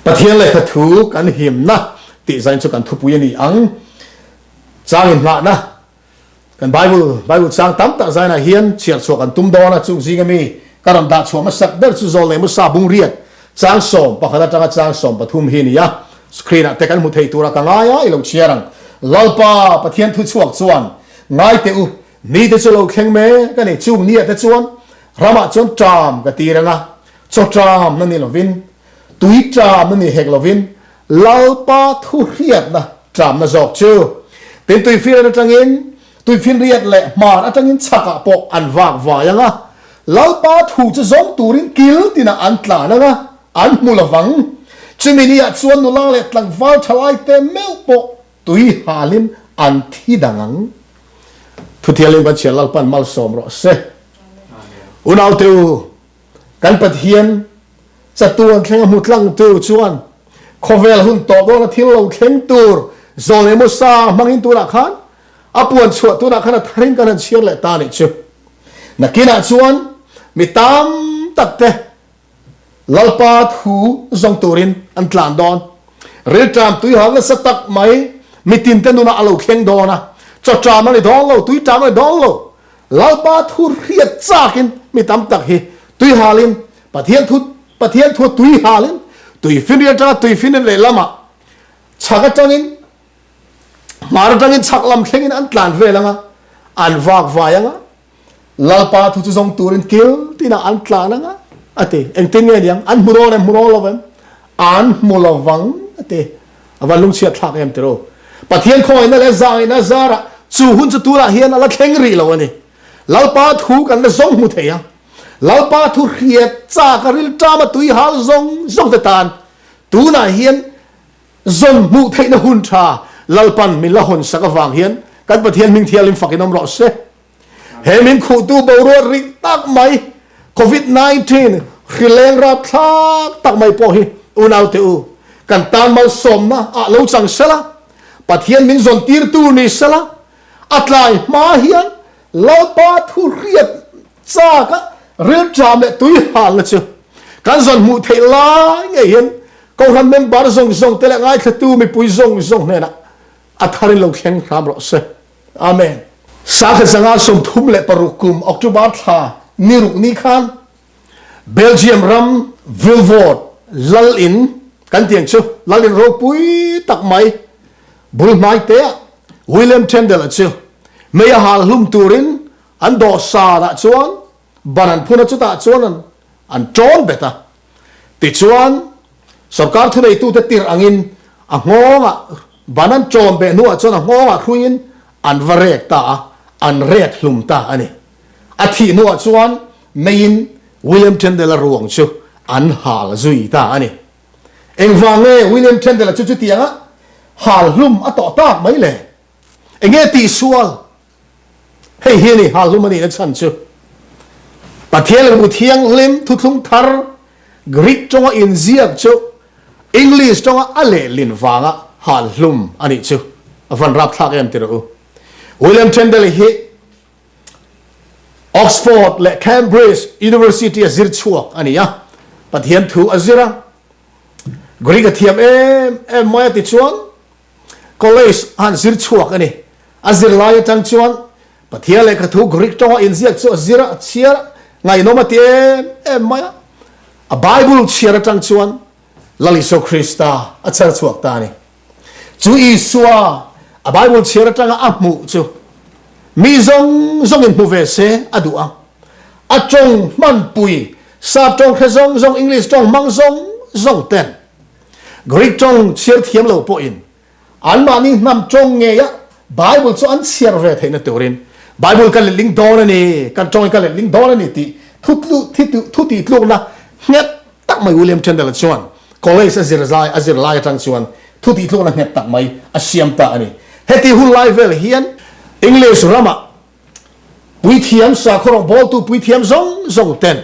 Pathian lehkha thu kan himna tih zain chu kan thupui a ni ang. Chang inhlahna kan Bible Bible chang tam tak zainah hian chhiar chhuah kan tum dawn a, chung zinga mi ka rawn dah chhuah hmasak ber chu Zawlnei Musa Bungriat chang 11 atanga chang 13 hi a ni a, screen ah te kan hmu thei tura ka ngai a, i lo chhiar ang. Lalpa Pathian thu chhuak chuan ngai teh u, ni te chu lo thleng mek a ni, chung ni ah te chuan ramah chuan ṭam ka tir ang a, chaw ṭam na ni lovin, tui ṭam na ni hek lovin, Lalpa thu hriatna ṭamna zawk chu tin tuifinriat aṭangin tuifinriat leh hmar aṭangin chhakah pawh an vak vai ang a, Lalpa thu chu zawng turin kil tinah an tlan ang a, an hmu lovang. Chumi niah chuan nula leh tlangval ṭhalaite meuh pawh tui halin an thi dang ang. Thuthialin kan chhiar Lalpan malsawm rawh se. Unaute u, Kan Pathian chatuan thleng a hmu tlangtu chuan khawvel hun tawh dawna thil lo thleng tur zawl emaw sa hmangin tunah khan a puan chhuah tunah khan a tharin kan han chhiar leh ta nih chu. Nakinah chuan mi tam tak te Lalpa thu zawng turin an tlan dawn. Rilṭam tuihal nasa tak mai mitin te nunah a lo thleng dawn a, chaw ṭam a ni dawn lo, tui ṭam a ni dawn lo. Lalpa thu hriat chakin mi tam tak hi tui halin Pathian thu Pathian thua tui halin tuifinriat atanga tuifinriat lehlamah chhak atangin hmar atangin chhak lam thlengin an tlan vel anga an vak vai anga Lalpa thu chu zawng turin kil tinah an tlan anga a ti. Engtin nge niang? An hmu dawn em? Hmu dawn lo em? An hmu lovang a ti. A van lungchhiat thlak em tiraw? Pathian khawngaihna leh zaingaihna zarah chu hun chu tunah hian a la thleng rih lo a ni. Lalpa thu kan la zawng hmu thei a, Lalpa thu hriat chak a rilṭam a tui hal zawng zawng te tan tunah hian zawn hmuh theihna hun tha Lalpan min la hawn sak avang hian kan Pathian hming thialim fakin awm rawh se. He min khuhtu boruak rih tak mai Covid 19 hrileng rapthlak tak mai pawh hi unaute u kan tan malsawmna ah lo chang sela, Pathian min zawn tirtu ni sela, a tlai hma hian Lalpa thu hriat chak a rilṭam leh tui halna chu kan zawn hmuh theih lai ngei hian Kohhran member zawng zawng te leh ngaithlatu mipui zawng zawng hnenah a tharin lo thleng hram rawh se. Amen. Sakha zanga 36 kum October thla ni ruk ni khan Belgium ram Vilvoorde lal in kan tiang chu lal in ropui tak mai bul hnai te ah William Tyndale chu mei a hal hlum turin an dawhsan ah chuan ban an phun a chutah chuan an an tawn bet a. Tichuan, sorkar thuneitute tirh angin a nghawngah ban an ṭawm beh hnuah chuan a nghawngah hruiin an va rek ta a, an rek hlum ta a ni. A thih hnuah chuan meiin William Tyndale-a ruang chu an hal zui ta a ni. Engvang nge William Tyndale-a chu chutianga hal hlum a tawh tak mai le? Enge tihsual? Hei hi a ni, Halhlum a nihna chhan chu Pathian Lehkhabu Thianghlim Thuthlung Thar Greek tawnga inziak chu English tawnga a lehlin vanga halhlum a nih chu a van rapthlak em ti rawh u. William Tyndale hi Oxford leh Cambridge University a zir chhuak a ni a, Pathian thu a zir a, Greek a thiam em em mai a tichuan College a han zir chhuak a ni. A zirlai atang chuan Pathian lehkha thu Greek tawnga inziak chu a zir a, a chhiar a, ngaihnawm a ti em em mai a. A Bible chhiar atang chuan Lal Isua Krista a chher chhuak ta a ni. Chu Isua a Bible chhiar atanga a hmuh chu mi zawng zawngin hmu ve se a duh a. A tawng hmanpui, sap tawng hre zawng zawng, English tawng hmang zawng zawng ten Greek tawng chhiar thiam lo pawhin anmahni hnam tawng ngeia Bible chu an chhiar ve theihna turin Bible ka letling dawn a ni, kan tawngin ka letling dawn a ni tih thu tihtlukna nghet tak mai William Tyndale chuan college a zir lai a zir lai atang chuan thu tihtlukna nghet tak mai a siam ta a ni. Heti hun lai vel hian English ramah puithiam sakhaw rawngbawltu puithiam zawng zawng ten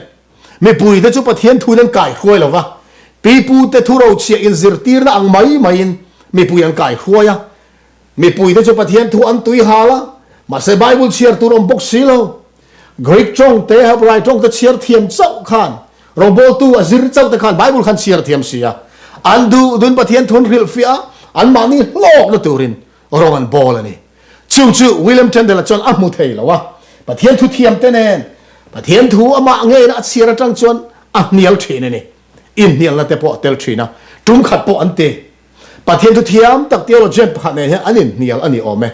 Mipuite chu Pathian thuin an kaihruai lo va, pipute thu rochhiah inzirtirna ang mai maiin mipui an kaihruai a. Mipuite chu Pathian thu an tui hal a, mahse Bible chhiar tur awm bawk si lo. Greek tawng te, Hebrai tawng te chhiar thiam chauh khan, rawngbawltu a zir chauh te khan Bible khan chhiar thiam si a. An duh duhin Pathian thu an hrilhfiah a, anmahni hlawkna turin rawng an bawl a ni. Chung chu William Tyndale-a chuan a hmu thei lo a, Pathian thu thiamte nen Pathian thu amah ngeina a chhiar atang chuan a hnial thin a ni. Inhnialna te pawh a tel thin a, tum khat pawh an ti. Pathian thu thiam tak theologian pakhat nen hian an inhnial a ni awm e.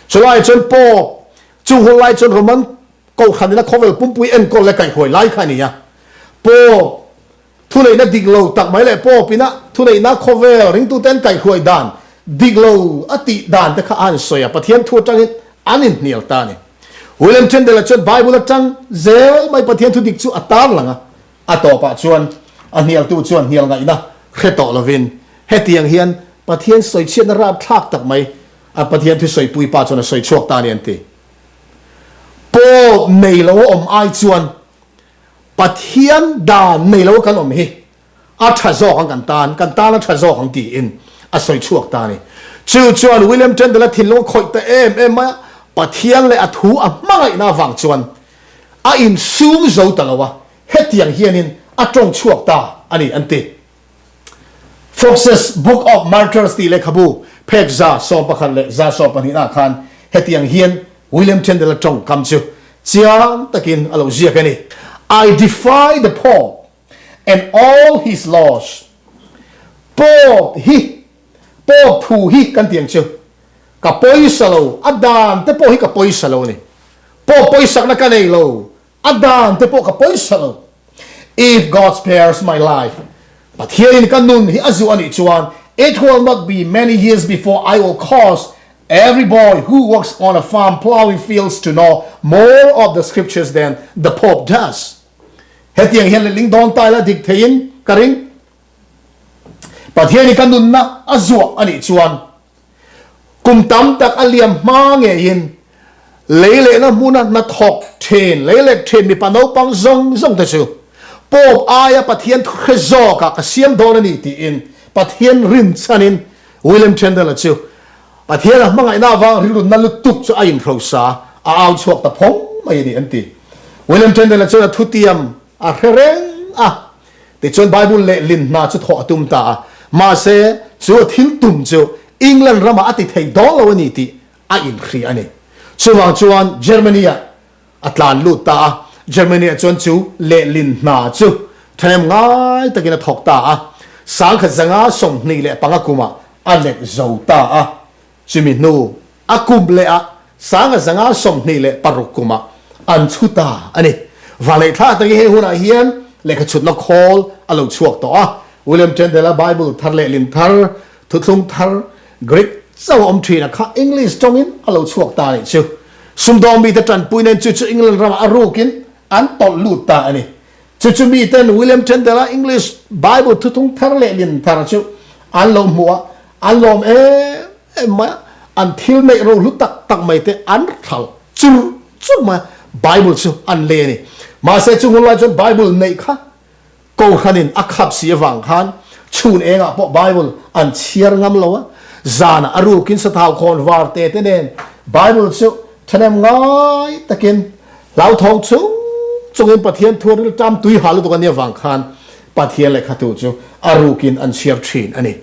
Chulaiah chuan Pope chung hun lai chuan Roman Kohhran ina khawvel pumpui enkawl leh kaihhuai lai kha a ni a. Pope Thuneihna dik lo tak mai leh Pope ina thuneihna khawvel ringtute an kaihhruai dan dik lo a tih dan te kha a han sawi a, Pathian thu atangin an inhnial ta a ni. William Tyndale-a chuan Bible atang zel mai Pathian thu dik chu a tarlang a, a tawpah chuan a hnialtu chuan hnial ngaihna hre tawh lovin hetiang hian Pathian sawichhiatna rapthlak tak mai a Pathian thusawipuipa chuan a sawi chhuak ta a ni an ti. Pope nei lo a awm ai chuan Pathian dan nei lo kan awm hi a tha zawk ang kan tan, kan tan a tha zawk ang tiin a sawi chhuak ta a ni. Chu chuan William Tyndale-a thinlung a khawih ta em em mai a, Pathian leh a thu a hmangaihna avang chuan a insum zo ta lo a, hetiang hianin a tawng chhuak ta a ni an ti. Fox's Book of Martyrs tih lehkhabu phek 11 leh 12 ah khan hetiang hian William Tyndale-a tawngkam chu chiang takin a lo ziak a ni, I defy the Pope and all his laws. Pope hi, Pope thu hi kan ti ang chu, ka pawisa lo, a dan te pawh hi ka pawisa lo a ni. Pope pawisakna ka nei lo, A dan te pawh ka pawisa lo. If God spares my life, Pathianin ka nun hi a zuah anih chuan, it will not be many years before I will cause every boy who works on a farm plowing fields to know more of the scriptures than the Pope does. Hetiang hian letling dawn ta ila dik theiin ka ring. Pathianin ka nunna a zuah anih chuan, Kum tam tak a liam hma ngeiin lei lehna hmuna hnathawk thin, lei let thin mipa naupang zawng zawng te chu Pope aia Pathian thu hre zawkah ka siam dawn a ni tiin Pathian rinchhanin William Tyndale-a chu Pathian a hmangaihna avang rilrunna lutuk chu a inhrosa a au chhuak ta phawng mai a ni an ti. William Tyndale-a chuan a thutiam a hre reng a. Tichuan Bible lehlin hna chu thawh a tum ta a, mahse chu a thil tum chu England ramah a ti thei dawn lo a ni tih a inhria a ni. Chuvang chuan Germany-ah a tlan lut ta a, Germany-ah chuan chu lehlin hna chu thahnem ngai takin a thawk ta a, 1525 kumah a let zo ta a. Chumi hnu a kum leh ah 1526 kumah an chhu ta a ni. Vanleihthla takin hei hunah hian lehkha chhutna khawl a lo chhuak tawh a. William Tyndale-a Bible thar lehlin thar, thuthlung thar, Greek chauh a awm thin a kha English tawngin a lo chhuak ta a nih chu. Sumdawng mite tanpui nen chu chu England ramah a rukin an tawlh lut ta a ni. Chu chu miten William Tyndale-a English Bible thuthlung thar lehlin thar chu an lo hmu a, An lawm em em mai a, an thil neih ro hlu tak tak mai te an thal chur chur mai a, Bible chu an lei a ni. Mahse chung hun lai chuan Bible neih kha Kohhranin a khap si avang khan chhun engah pawh Bible an chhiar ngam lo a, zanah a rukin sathau khawn var te te nen Bible chu thahnem ngai takin hlauthawng chung chungin Pathian thu riltam tui ha lutuk a nih avang khan Pathian lehkhatu chu a rukin an chhiar thin a ni.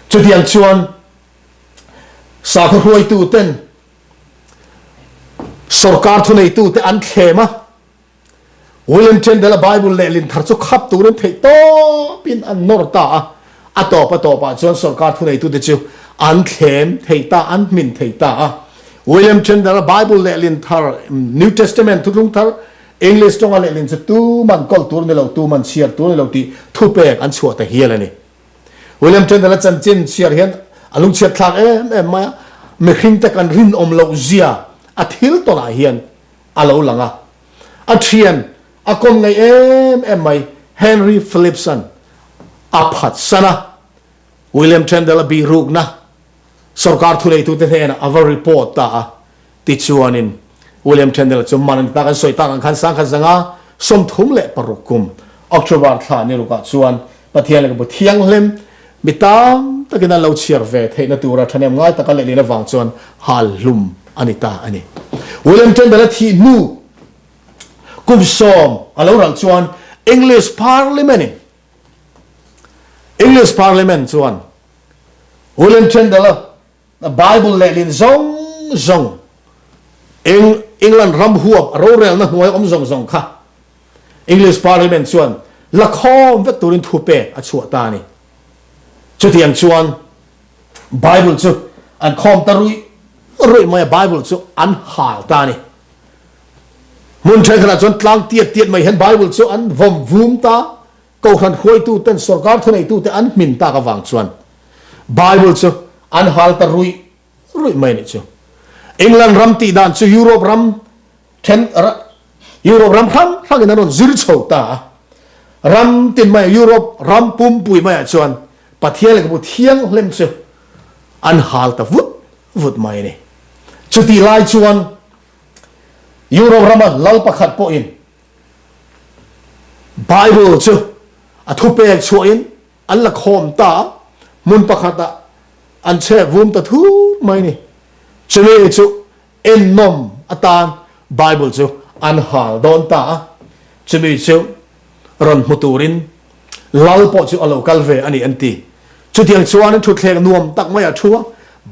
Chutiang chuan sakhaw hruaituten sorkar thuneitute an thlem a, William Tyndale-a Bible lehlin thar chu khap turin theih tawpin an nawr ta a, a tawp a tawpah chuan sorkar thuneitute chu an thlem thei ta, an hmin thei ta a. William Tyndale-a Bible lehlin thar, New Testament, Thuthlung Thar, English tawnga lehlin chu tuman kawl tur ni lo, tuman chhiar tur ni lo tih thupek an chhuah ta hial a ni. William Tyndale-a chanchin chhiar hian a lungchhiat thlak em em mai a, mihringte kan rinawm loh zia a thil tawnah hian a lo lang a. A thian a kawm ngei em em mai Henry Phillips-a'n a phatsan a, William Tyndale-a bihrukna Sorkar thuneitute hnenah a va report ta a, tichuanin William Tyndale chu man a ni ta. Kan sawi tak ang khan 1536 kum October thla ni rukah chuan Pathian Lehkhabu Thianghlim mi tam takin an lo chhiar ve theihna tura thahnem ngai taka lehlin avang chuan hal hlum a ni ta a ni. William Tyndale a thih hnu kum sawm a lo ral chuan English Parliament-in. English Parliament chuan William Tyndale-a Bible lehlin zawng zawng, England ram huap rorelna hnuai awm zawng zawng kha English Parliament chuan la khawm vek turin thupek a chhuah ta a ni. Chutiang chuan Bible chu an khawm ta ruih ruih mai a, Bible chu an hal ta a ni. Hmun thenkhatah chuan tlang tiat tiat mai hian Bible chu an vawm vum ta, Kohhran hruaituten sorkar thuneitute an hmin tak avang chuan Bible chu an hal ta ruih ruih mai a nih chu. England ram tih dan chu Europe ram then Europe ram hrang hrangin an rawn zir chho ta a. Ram tin maiah Europe ram pumpui maiah chuan Pathian lehkhabu thianghlim chu an hal ta vut vut mai a ni. Chutih lai chuan Europe rama lal pakhat pawhin Bible chu a thupek chhuahin an la khawm ta a, hmun pakhatah an chhek vum ta thur mai a ni. Chumi chu ennawm atan Bible chu an hal dawn ta a, chumi chu rawn hmu turin lal pawh chu a lo kal ve a ni an ti. Chutiang chuan thutthleng nuam tak mai a thu a,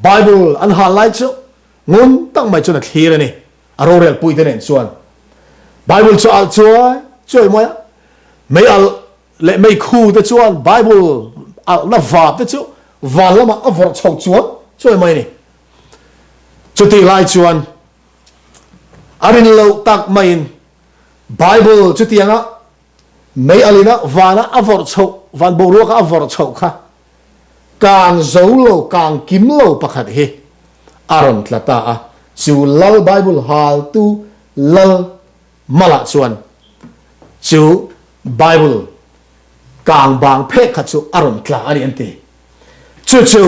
Bible an hal lai chu ngun tak mai chuan a thlir a ni. A rorel puite nen chuan Bible chu alh chuai chuai mai a, mei alh leh mei khu te chuan Bible alhna vap te chu van lamah a vawrh chho chuan chuai mai a ni. Chutih lai chuan a rin loh tak maiin Bible chutianga mei alina vana a vawrh chhoh, van boruaka a vawrh chhoh kha kang zo lo, kang kim lo pakhat hi a rawn tla ta a. Chu Lal Bible haltu Lal Malah chuan chu Bible kang bang phek kha chu a rawn tla a ni an ti. Chu chu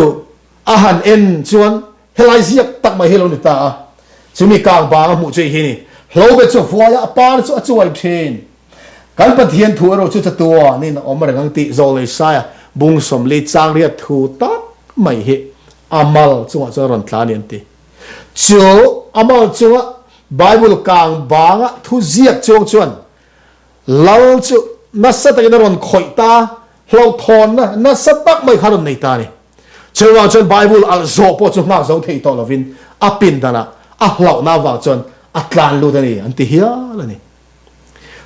a han en chuan helai ziak tak mai hi a lo ni ta a. Chumi kang bang a hmuh chu hi ni. Hlobet chu a vuai a, a par chu a chuai thin. Kan Pathian thu erawh chu chatuanin a awm reng ang tih Zawlei Saia bung sawmli chang riat thu tak mai hi a mal chungah chuan a rawn tla a ni an ti. Chu a mal chunga Bible kang banga thu ziak chuang chuan Lal chu nasa takin a rawn khawih ta, hlauhthawnna nasa tak mai kha a rawn nei ta a ni. Chuvang chuan Bible alh zawh pawh chu nghak zo thei tawh lovin a pindanah a hlauhna avang chuan a tlan lut a ni an ti hial a ni.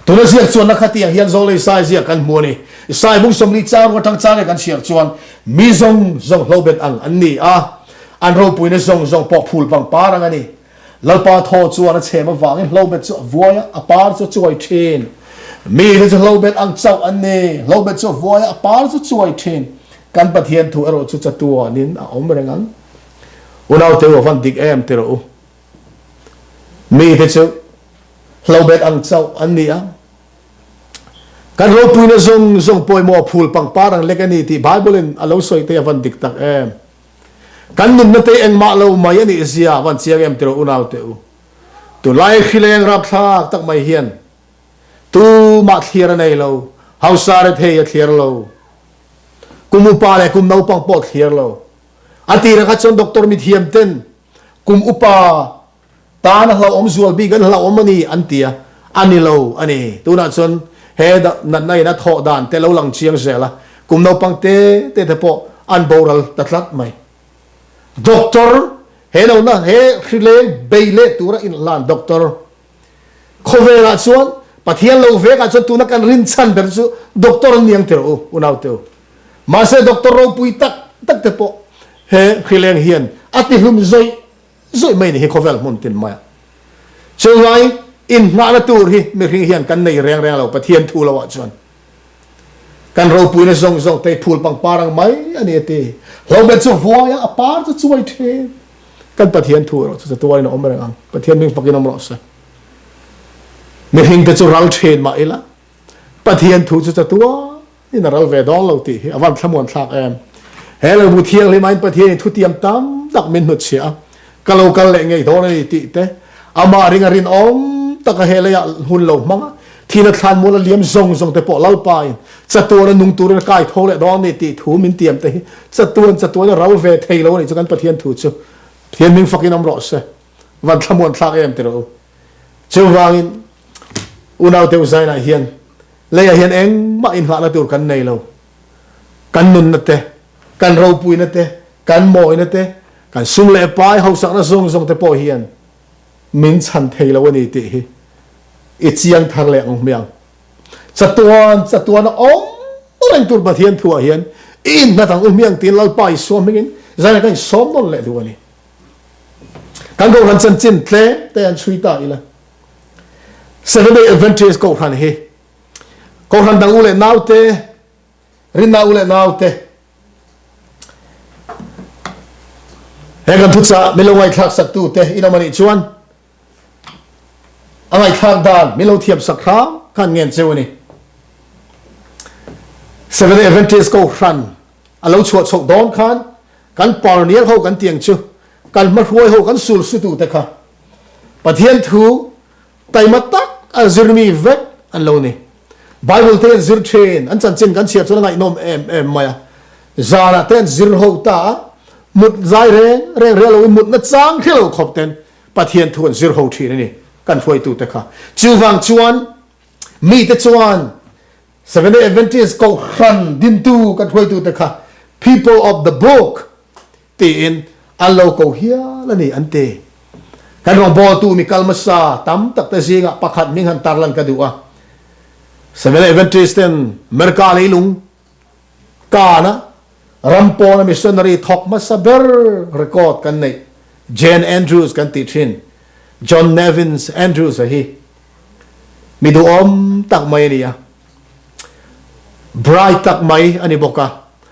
Tuna ziak chuanna kha tiang hian Zawlei Sai ziak kan hmu a ni. Sai bung 40 chang ruk atang chang nge kan chhiar chuan mi zawng zawng hlobet ang an ni a, an ropuina zawng zawng pawh phul pangpar ang a ni. Lalpa thaw chuan a chhem avangin hlobet chu a vuai a, a par chu a chuai thin. Mite chu hlobet ang chauh an ni, hlobet chu a vuai a, a par chu a chuai thin. Kan Pathian thu erawh chu chatuanin a awm reng ang. Unaute u a van dik em ti rawh u. Mite chu hlobet ang chauh an ni a. Kan ropuina zawng zawng pawimawh a phul pangpar ang lek a ni tih Bible-in a lo sawi te a van dik tak em. Kan nunna te engmah lo mai a nih zia van chiang em tiraw unaute u. Tunlai hrileng rapthlak tak mai hian tumah thliar a nei lo, hausa rethei a thliar lo, kum upa leh kum naupang pawh thliar lo. A tirah kha chuan doctor mithiam ten kum upa Tan a hlauhawm zual bik an hlauhawm a ni an ti a, a ni lo a ni. Tunah chuan he natna in a thawh dan te lo lang chiang zel a, kum naupang te te te pawh an boral ta tlat mai. Doctor, he nona he hrileng bei leh tura inhlan doctor khawvelah chuan Pathian lo vekah chuan tuna kan rinchhan ber chu doctor an ni ang tirh u, unaute u. Mahse doctor ropui tak tak te pawh he hrileng hian a tihlum zawih Zawih mai ni hi khawvel hmun tin mai a. Chuvangin inhnahna tur hi mihring hian kan nei reng reng lo Pathian thu lo ah chuan. Kan ropuina zawng zawng te phul pangpar ang mai a ni a ti. Hlobet chu vuai a, a par chu chuai thin. Kan Pathian thu erawh chu chatuain a awm reng ang. Pathian hming fakin awm rawh se. Mihring te chu ral thin mah ila Pathian thu chu chatuain in a ral ve dawn lo tih hi a van thlamuan thlak em. He lehkhabu thianghlim aiin Pathianin thutiam tam tak min hnutchhiah a, ka lo kal leh ngei dawn a ni tih te, amah ring a rinawm taka he leiah hun lo hmang a, thihna thlanmual a liam zawng zawng te pawh Lalpain chatuan a nung turin a kai tho leh dawn a ni tih thu min tiam te hi chatuan chatuan a ral ve thei lo a nih chu kan Pathian thu chu Pathian hming fakin awm rawh se. Van thlamuan thlak em ti rawh u. Chuvangin unaute u Zainah hian Leiah hian engmah inghahna tur kan nei lo. Kan nunna te, kan ropuina te, kan mawina te, kan sum leh pai hausakna zawng zawng te pawh hian min chhan thei lo a ni tih hi i chiang thar leh ang hmiang. Chatuan chatuan a awm reng tur Pathian thuah hian i inhlat ang u hmiang tiin Lalpa Isua hmingin zaina kan insawm nawn leh duh a ni. Kan Kohhran chanchin tlem te an chhui ta ila. Seventh-day Adventist Kohhran hi Kohhran dang u leh naute, rinna u leh naute, he kan thuchah min lo ngaihthlak saktu te in awm a nih chuan a ngaihthlak dan min lo thiam sak hram khan ngen cheu a ni. Seventh-day Adventist Kohhran a lo chhuah chhoh dawn khan kan parnial ho kan tiang chu kan hmahruai ho kan sul sutu te kha Pathian thu Taima tak a zirmi vek an lo ni. Bible te an zir thin, an chanchin kan chhiar chuan a ngaihnawm em em mai a. Zanah te an zir ho ta a, mut zai reng reng reng loin mutna chang hre lo khawp ten Pathian thu an zir ho thin a ni kan hruaitute kha. Chuvang chuan mite chuan Seventh-day Adventist Kohhran dintu kan hruaitute kha People of the Book tiin an lo ko hial a ni an ti. Kan rawngbawltu mi kal hmasa tam tak te zingah pakhat hming han tarlan ka duh a. Seventh-day Adventist ten America leilung kana ram pawna missionary thawk hmasa ber record kan neih Jane Andrews kan tih thin John Nevins Andrews a hi mi duhawm tak mai a ni a. Bright tak mai a ni bawk a.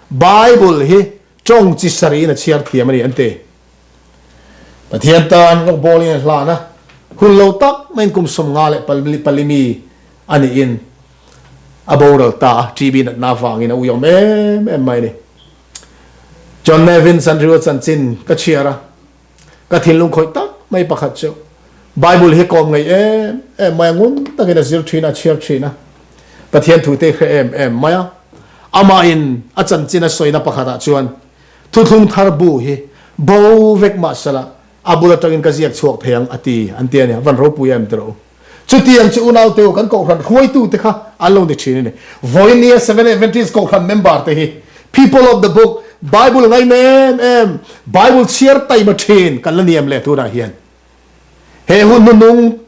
Bible hi Tawng chi sarih in a chhiar thiam a ni an ti. Pathian tan rawngbawl in a hlan a, hun lo tak maiin kum 50 leh pali mi a niin a boral ta a, TB natna avangin a uiawm em em mai a ni. John Nevin Sanriu a chanchin ka chhiar a, ka thinlung khawih tak mai pakhat chu Bible hi kawm ngei em em mai a, ngun takin a zir thin a, a chhiar thin a, Pathian thu te hre em em mai a. Amahin a chanchin a sawina pakhatah chuan Thuthlung Thar bu hi bo vek mahsela a bul atangin ka ziak chhuak thei ang a ti an ti a ni. A van ropui em tiraw u. Chutiang chu unaute u kan kohhran hruaitute kha an lo ni thin a ni. Vawinia Seventh Adventist kohhran member te hi People of the Book, Bible ngaina em em, Bible chhiar taima thin kan la ni em le tunah hian. He hun hnunung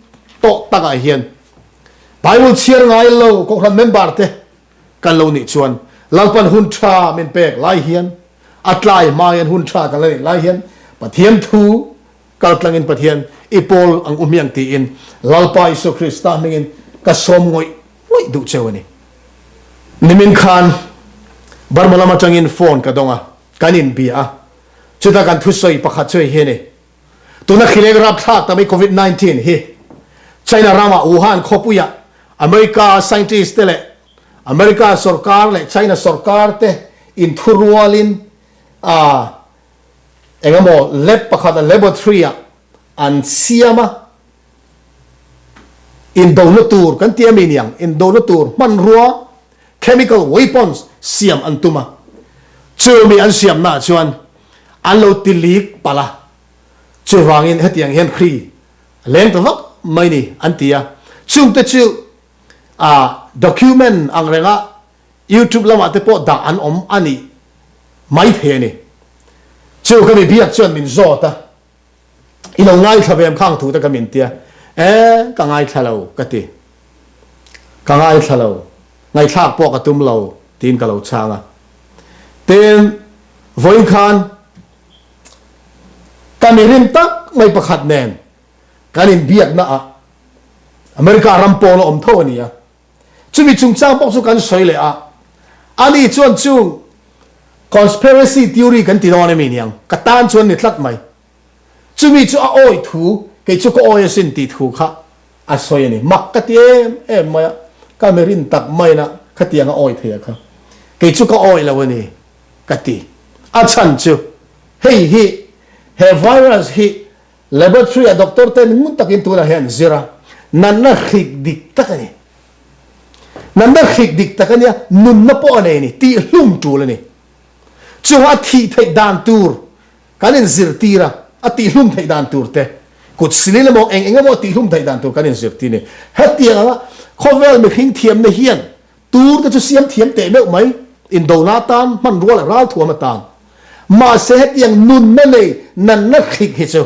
tawh takah hian Bible chhiar ngai lo kohhran member te kan lo nih chuan Lalpan hun tha min pek lai hian a tlai hma hian hun tha kan la neih lai hian Pathian thu Kaltlangin Pathian i pawl ang u hmiang tiin Lalpa Isua Krista hmingin ka sawm ngawih ngawih duh cheu a ni. Nimin khan Burma lam atangin phone ka dawng a, kan inbia a, chuta kan thusawi pakhat chu hei hi a ni. Tuna khileng rapthlak tam i Covid 19 hi China ramah Wuhan khawpuiah America scientist te leh America sorkar leh China sorkar te inthurualin a Engemaw lab pakhat a laboratory ah an siam a, indona tur kan ti a mi niang, indona tur hmanrua chemical weapons siam an tum a, chumi an siamna ah chuan an lo ti leak palh a, chuvangin hetiang hian hri a leng ta vak mai ni an ti a, chungte chu ah document ang renga YouTube lamah te pawh dah an awm a nih mai thei a ni. Chu ka mi biak chuan min zawt a, I lo ngaithla ve em khang thu te ka min tia, E, ka ngaithla lo ka ti. Ka ngaithla lo, ngaihthlak pawh ka tum lo tiin ka lo chhang a. Tin, vawiin khan ka mi rin tak mai pakhat nen kan inbiakna ah America ram pawn a awm tho a ni a, Chumi chungchang pawh chu kan sawi leh a, ani chuan chung conspiracy theory kan ti dawn emi niang, ka tan chuan ni tlat mai. Chumi chu a awi thu, kei chu ka awi asin tih thu kha a sawi a ni. Mak ka ti em em mai a, ka mi rin tak maina khatiang a awi thei a kha. Kei chu ka awi lo a ni ka ti. A chhan chu hei hi he virus hi Laboratory-ah doctor ten ngun takin tunah hian an zir a, natna hrik dik tak a ni. Natna hrik dik tak a nia, nunna pawh a nei a ni, tihhlum tul a ni. Chunga a thih theih dan tur kan inzirtir a, a tihhlum theih dan tur te, kut silin emaw eng eng emaw a tihhlum theih dan tur kan inzirtir a ni. Hetiang anga khawvel mihring thiamna hian tur te chu siam thiam teh meuh mai. Indona atan, hmanrua leh ralthuam atan. Mahse hetiang nunna nei nanna hrik hi chu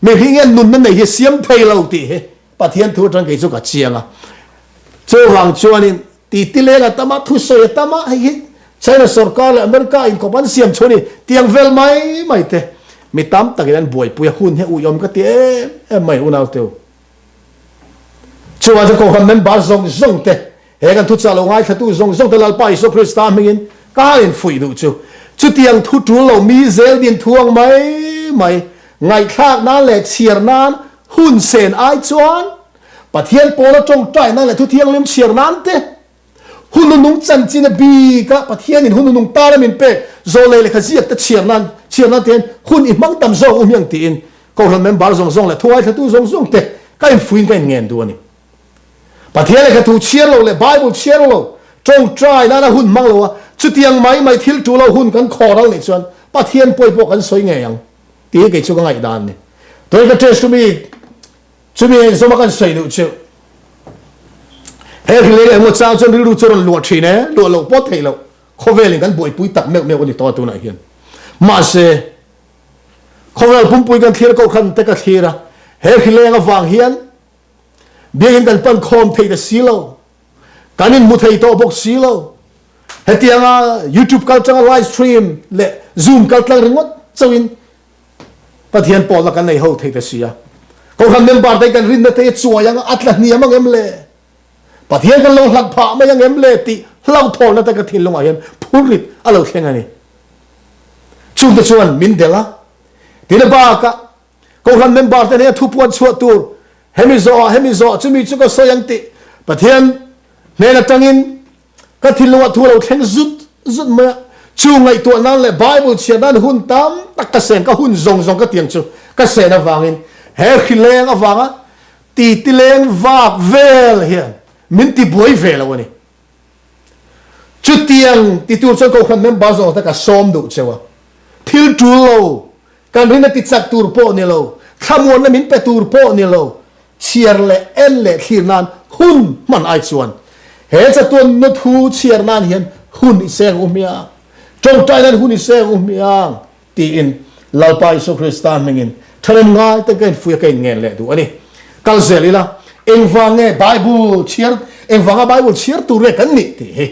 mihring hian nunna nei hi siam thei lo tih hi Pathian thu atang kei chu ka chiang a. Chuvang chuanin titi leng a tam a, thusawi a tam a, hei hi China sorkar leh America inkawp an siam chhuah a ni tiang vel mai mai te mi tam takin an buaipui a, hun hi a uiawm ka ti em em mai unaute u. Chuvang chuan Kohhran member zawng zawng te, he kan thuchah lo ngaithlatu zawng zawng te Lalpa Isua Krista hmingin ka han infuih duh chu. Chutiang thu tul lo mi zel din thu ang mai mai ngaihthlak nan leh chhiar nan hun sen ai chuan Pathian pawla tawngtai nan leh thu thianghlim chhiar nan te Hun nunung chanchin a bik a, Pathianin hun nunung tana min pek zawh leh lehkha ziak te chhiar nan chhiar nan te hian hun i hmang tam zawk u hmiang tiin Kohhran member zawng zawng leh thuaithlatu zawng zawng te ka infuiin ka inngen duh a ni. Pathian lehkha thu chhiar lo leh Bible chhiar lo, tawngtai nana hun hmang lo a, chutiang mai mai thil tu lo hun kan khawr al nih chuan Pathian pawi pawh kan sawi ngei ang tih hi kei chu ka ngaihdan a ni. Tunah ka test mi Chumi engzawma kan sawi duh chu he rileng emaw chang chuan rilru chu rawn luah thin e, luah loh pawh theih loh khawvelin kan buaipui tak meuh meuh a ni tawh a tunah hian. Mahse, khawvel pumpui kan thlir kohhran te ka thlir a, he rileng avang hian biakinn kan pan khawm thei ta si lo, kan inhmu thei tawh bawk si lo. Hetianga YouTube kaltanga live stream leh Zoom kaltlang ringawt chauhin Pathian pawlna kan nei ho thei ta si a. Kohhran member te kan rinna te chuai anga a tla hniam ang em le? Pathian kan lo hlat phah mai ang em le tih hlauhthawlna te ka thinlungah hian phurrit a lo thleng a ni. Chungte chuan min delh a. Tina bakah Kohhran member te hnena thupuan chhuah tur hemi zawhah hemi zawhah chumi chu ka sawi ang tih Pathian hnen atangin Ka thinlungah thu a lo thleng zut zut mai a, chu ngaihtuah nan leh Bible chhiar nan hun tam tak ka sen, ka hun zawng zawng ka tiang chu ka sen avangin he hrileng avanga titi leng vak vel hian min ti buai ve lo a ni. Chutiang ti tur chuan Kohhran member zawng te ka sawm duh cheu a, thil tul lo, kan rin a ti chak tur pawh ni lo, thlamuanna min pe tur pawh ni lo, Chhiar leh en leh thlir nan hun hman ai chuan he chatuan na thu chhiar nan hian hun i seng u hmiang, tawngtai nan hun i seng u hmiang tiin Lalpa Isua Krista hmingin thalem ngai te ka infuih a ka inngen leh duh a ni. Kal zel ila, engvang nge Bible chhiar, engvanga Bible chhiar tur nge kan nih tih hi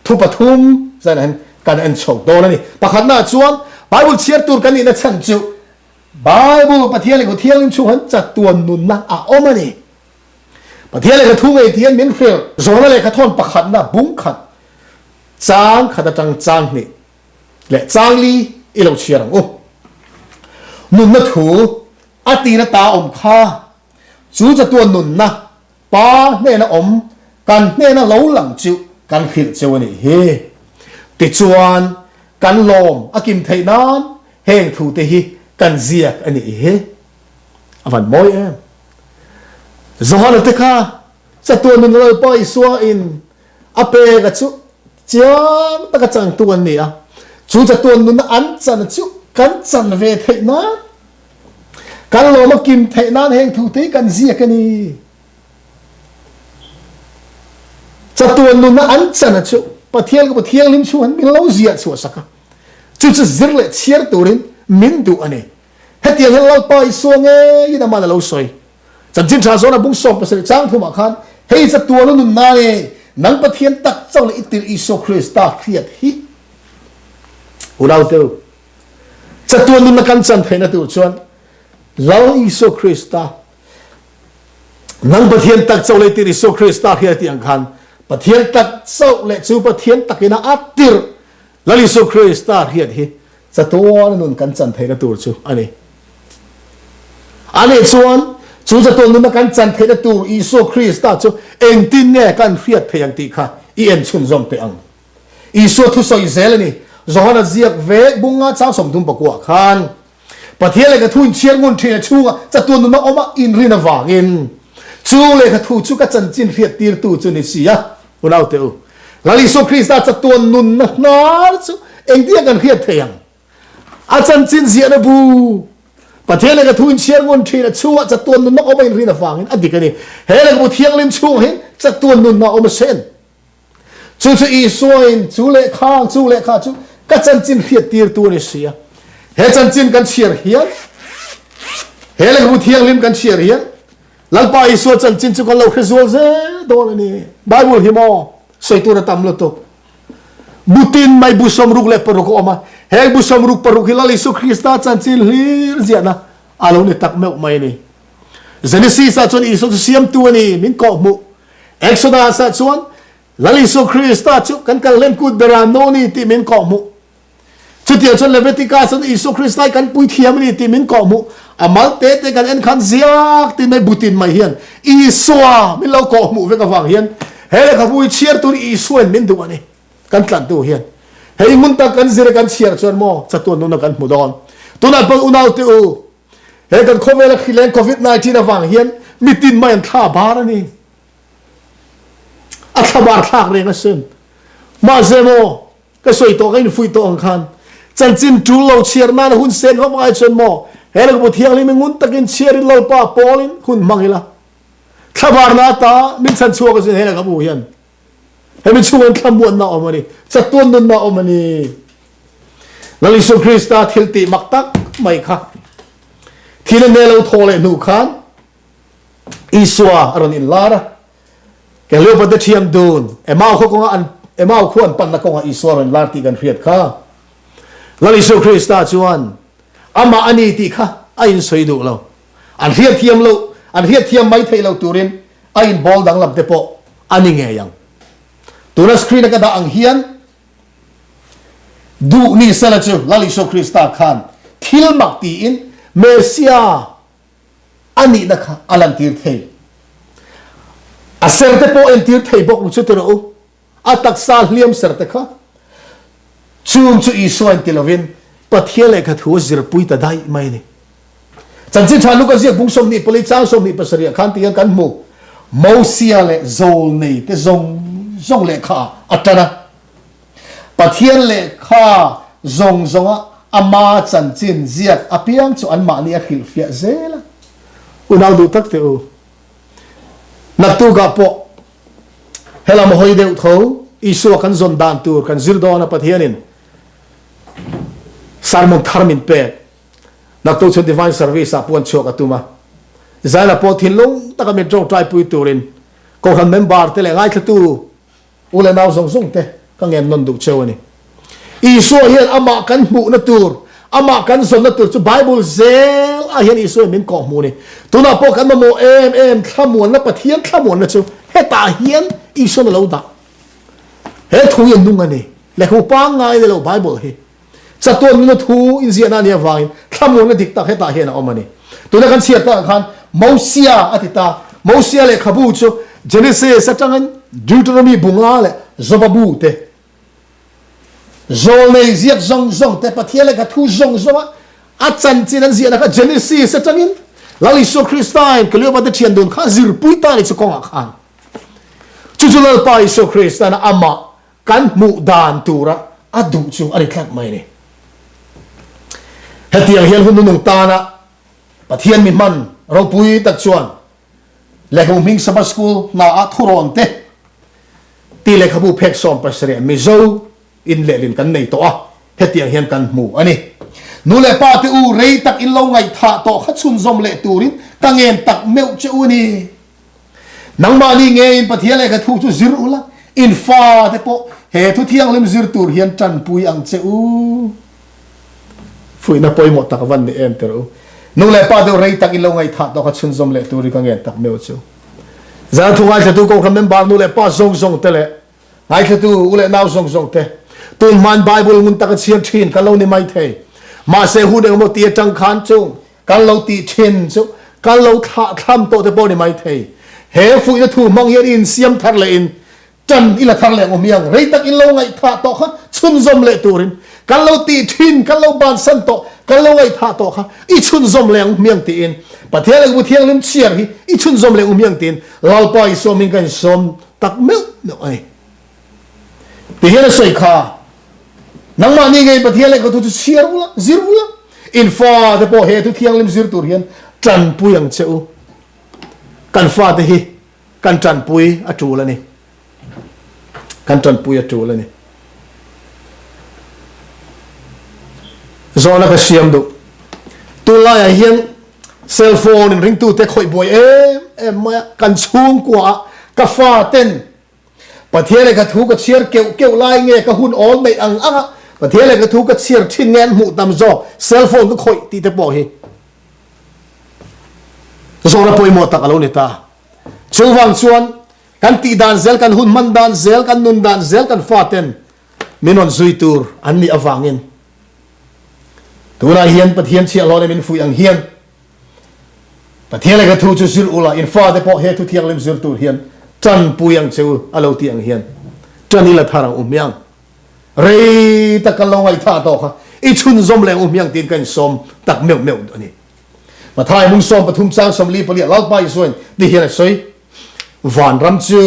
thu pathum zainah hian kan en chho dawn a ni. Pakhatnaah chuan Bible chhiar tur kan nihna chhan chu Bible, Pathian lehkha thianghlim chhung han chatuan nunna a awm a ni. Pathian lehkha thu ngei tihian min hrilh. Zawhna lehkha thawn pakhatna bung khat, chang khat atang chang hnih leh chang li i lo chhiar ang u. Nunna thu a tir ata awm kha chu chatuan nunna Pa hnena awm kan hnena lo lang chu kan hrilh cheu a nih hi. Tichuan, kan lawm a kim theih nan heng thute hi kan ziak a nih hi. A van mawi em! Johana te kha chatuan nun Lalpa Isua in a pek a chu chiang taka changtu an ni a, chu chatuan nunna an chan chu kan chan ve theih nan Kan lawm a kim theih nan heng thu te hi kan ziak a ni. Chatuan nuna an chan a chu Pathian ka Thianghlim chhung han min lo ziah chhuah sak a. Chu chu zir leh chhiar turin min duh a ni. Hetiang hian Lalpa Isua ngeiin aman a lo sawi. Chanchin tha zawn a bung sawm pasarih chang thumah khan hei chatuan a nun nan e, nang Pathian tak chauh leh i tirh Isua Krista hriat hi. Unauteu, Chatuan nunna kan chan theihna tur chuan Lal Isua Krista, nang Pathian tak chauh leh tir Isua Krista hria tih ang khan Pathian tak chauh leh chu Pathian takina a tirh Lal Isua Krista hriat hi chatuan nun kan chan theihna tur chu a ni. Anih chuan chu chatuan nunna kan chan theihna tur Isua Krista chu engtin nge kan hriat theih ang tih kha i en chhunzawm teh ang. Isua thusawi zel a ni. Johana ziak ve bunga chang 30 pakuah khan, Pathian lehkha thu inchhiar ngun thin a chhunga chatuan nuna awm a inrin avangin chu lehkha thu chu ka chanchin hriattirtu chu ni si a. Unaute u, Lal Isua Krista chatuan nunna hnar chu engtia kan hriat thei ang? A chanchin ziahna bu, Pathian lehkha thu inchhiar ngun thin a chhunga chatuan nunna awm a inrin avangin a dik a ni. He lehkhabu thianghlim chhungah hian chatuan nunna a awm a sen. Chu chu Isuain chu lehkha, chu lehkha chu ka chanchin hriattirtu a ni si a. He chanchin kan chhiar hian, he lehkhabu thianghlim kan chhiar hian, Lalpa Isua chanchin chu kan lo hre zual zel dawn a ni. Bible hi maw sawi tur a tam lutuk. Bu tin mai bu 66 a awm a, heng bu 66 hi Lal Isu Krista chanchin hlir ziahna a lo ni tak meuh mai a ni. Genesis ah chuan Isua chu siamtu a ni, min kawhhmuh. Exodus ah chuan Lal Isu Krista chu kan kal hlen kut ber a no ni tih min kawhhmuh. Chutiang chuan Leviticus chuan Isua Krista hi kan puithiam a ni tih min kawhhmuh. A mal te te kan en khan ziak tin mai butin mai hian Isua min lo kawhhmuh vek avang hian he lehkhabu hi chhiar tur Isuain min duh a ni. Kan tlantu hian hei hmun tak kan zir a kan chhiar chuan maw chatuan nuna kan hmu dawn. Tunah pawh unaute u, he kan khawvela hrileng Covid 19 avang hian mitin mai an thla bar a ni. A thla bar thlak reng asin. Mahse maw Ka sawi tawh, ka infuih tawh ang khan chanchin tul lo chhiar nana hun sen vak ai chuan maw he lehkhabu thianghlim i ngun takin chhiarin Lalpa pawlin hun hmang ila. Thlabarna ata min chhan chhuak asin he lehkhabu hian. Hemi chhungah thlamuanna a awm a ni, chatuan nunna a awm a ni. Lal Isua Krista thil tih mak tak mai kha thil a ne lo thaw leh hnu khan Isua a rawn inlar a. Keliopate thiam dun Emau khaw kawnga an Emau khua an panna kawngah Isua rawn lar tih kan hriat kha. Lal Isua Krista chuan amah a ni tih kha a insawi duh lo. An hriatthiam loh, an hriatthiam mai theih loh turin a inbawl danglam te pawh a ni ngei ang. Tuna screen a ka dah ang hian duh ni sela chu Lal Isua Krista khan thil mak tiin Messia a nihna kha a lantir thei. A ser te pawh entir thei bawk ang chu ti rawh u. A taksa hliam ser te kha chung chu Isua in ti lovin Pathian lehkha thu a zirpui ta daih mai a ni. Chanchin tha Luka ziak bung 24 chang 27 ah khan tihian kan hmu, Mosia leh Zawlnei te zawng zawng lehkha a tan a. Pathian lehkha zawng zawnga ama chanchin ziak apiang chu anmahni a hrilhfiah zel a. Unau duh tak teh u, naktukah pawh helam hawi deuh tho Isua kan zawn dan tur kan zir dawn a Pathianin sermon thar min pek. Naktuk chuan Divine Service ah puan chhuak a tum a, Zaina pawh thinlung taka min tawngtaipui turin Kohhran member te leh ngaithlatu U leh nau zawng zawng te ka ngen nawn duh cheu a ni. Isua hian amah kan hmuhna tur, amah kan zawnna tur chu Bible zel ah hian Isua hian min kawh hmuh a ni. Tunah pawh kan mamawh em em thlamuanna, Pathian thlamuanna chu hetah hian Isua'n a lo dah. He thu hi a nung a ni. Lehkhabu pangngai ni lo Bible hi. Chatuan nuna thu inziahna a nih avangin thlamuanna dik tak hetah hian a awm a ni. Tuna kan chhiar takah khan Mosia a ti ta. Mosia lehkhabu chu Genesis atangin Deuteronomy bunga leh Joba bu te, Zawlnei ziak zawng zawng te, Pathian lehkha thu zawng zawnga a chanchin an ziahna kha Genesis atangin Lal Isua Kristain Kleopa te thian dun kha a zirpui ta a ni chu kawngah khan. Chu chu Lalpa Isua Kristan amah Kan hmuh dan tura a duh chu a ni tlat mai a ni. Hetiang hian hun nunung tana Pathian mi hman ropui tak chuan lehkhabu hming Sabbath School hnaah thurawn te tih lehkhabu phek 17 Mizo in lehlin kan nei tawh a, hetiang hian kan hmu a ni. Nu leh pa te u rei tak in lo ngaihthah tawh kha chhunzawm leh turin ka ngen tak meuh che u a ni. Nangmahni ngeiin Pathian lehkha thu chu zir ula, in fate pawh he thu thianghlim zir tur hian tanpui ang che u. Fuihna pawimawh tak van ni em tir u. Nu leh pa deuh rei tak in lo ngaihthah tawh kha chhunzawm leh tur hi ka ngen tak meuh chu. Zan thu ngaithlatu Kohhran member nu leh pa zawng zawng te leh ngaithlatu u leh nau zawng zawng te, tun hmain Bible ngun taka chhiar thin kan lo ni mai thei. Mahse hun engemaw ti atang khan chung Kan lo tih thin chu kan lo thlah thlam tawh te pawh ni mai thei. He fuihna thu hmang hian insiam thar leh in tan i la thar leh ang awm rei tak in lo ngaihthah tawh kha chhunzawm leh turin kan lo tih thin, kan lo bansan tawh, kan lo ngaihthah tawh kha i chhunzawm leh ang hmiang tiin Pathian lehkhabu thianghlim chhiar hi i chhunzawm leh ang hmiang tiin Lalpa Isua hming ka insawm tak meuh meuh a ni. Ti hian a sawi kha, Nangmahni ngei Pathian lehkha thu chu chhiar ula, zir ula, in fate pawh he thu thianghlim zir tur hian tanpui ang che u. Kan fate hi kan tanpui a tul a ni. Kan tanpui a tul a ni. Zawhna ka siam duh. Tunlaiah hian cell phone in ringtute khawih buai em em mai a, kan chhungkua ah ka fa ten Pathian lehkha thu ka chhiar keuh keuh lai nge ka hun awl neih ang ang a, Pathian lehkha thu ka chhiar thin nge an hmuh tam zawk cell phone ka khawih tih te pawh hi zawhna pawimawh tak a lo ni ta. Chuvang chuan Kan tih dan zel, kan hun hman dan zel, kan nun dan zel kan faten min rawn zui tur an nih avangin tunah hian Pathian chhiahhlawh leh min fuih ang hian Pathian lehkha thu chu zir ula in fate pawh he thu thianghlim zir tur hian tanpui ang che u a lo tih ang hian tan ila thar ang u hmiang. Rei tak kan lo ngaihthah tawh kha i chhunzawm leh ang u hmiang tiin ka insawm tak meuh meuh a ni. Mathai mung 13 chang 44 ah Lalpa Isuain ti hian a sawi. Vanram chu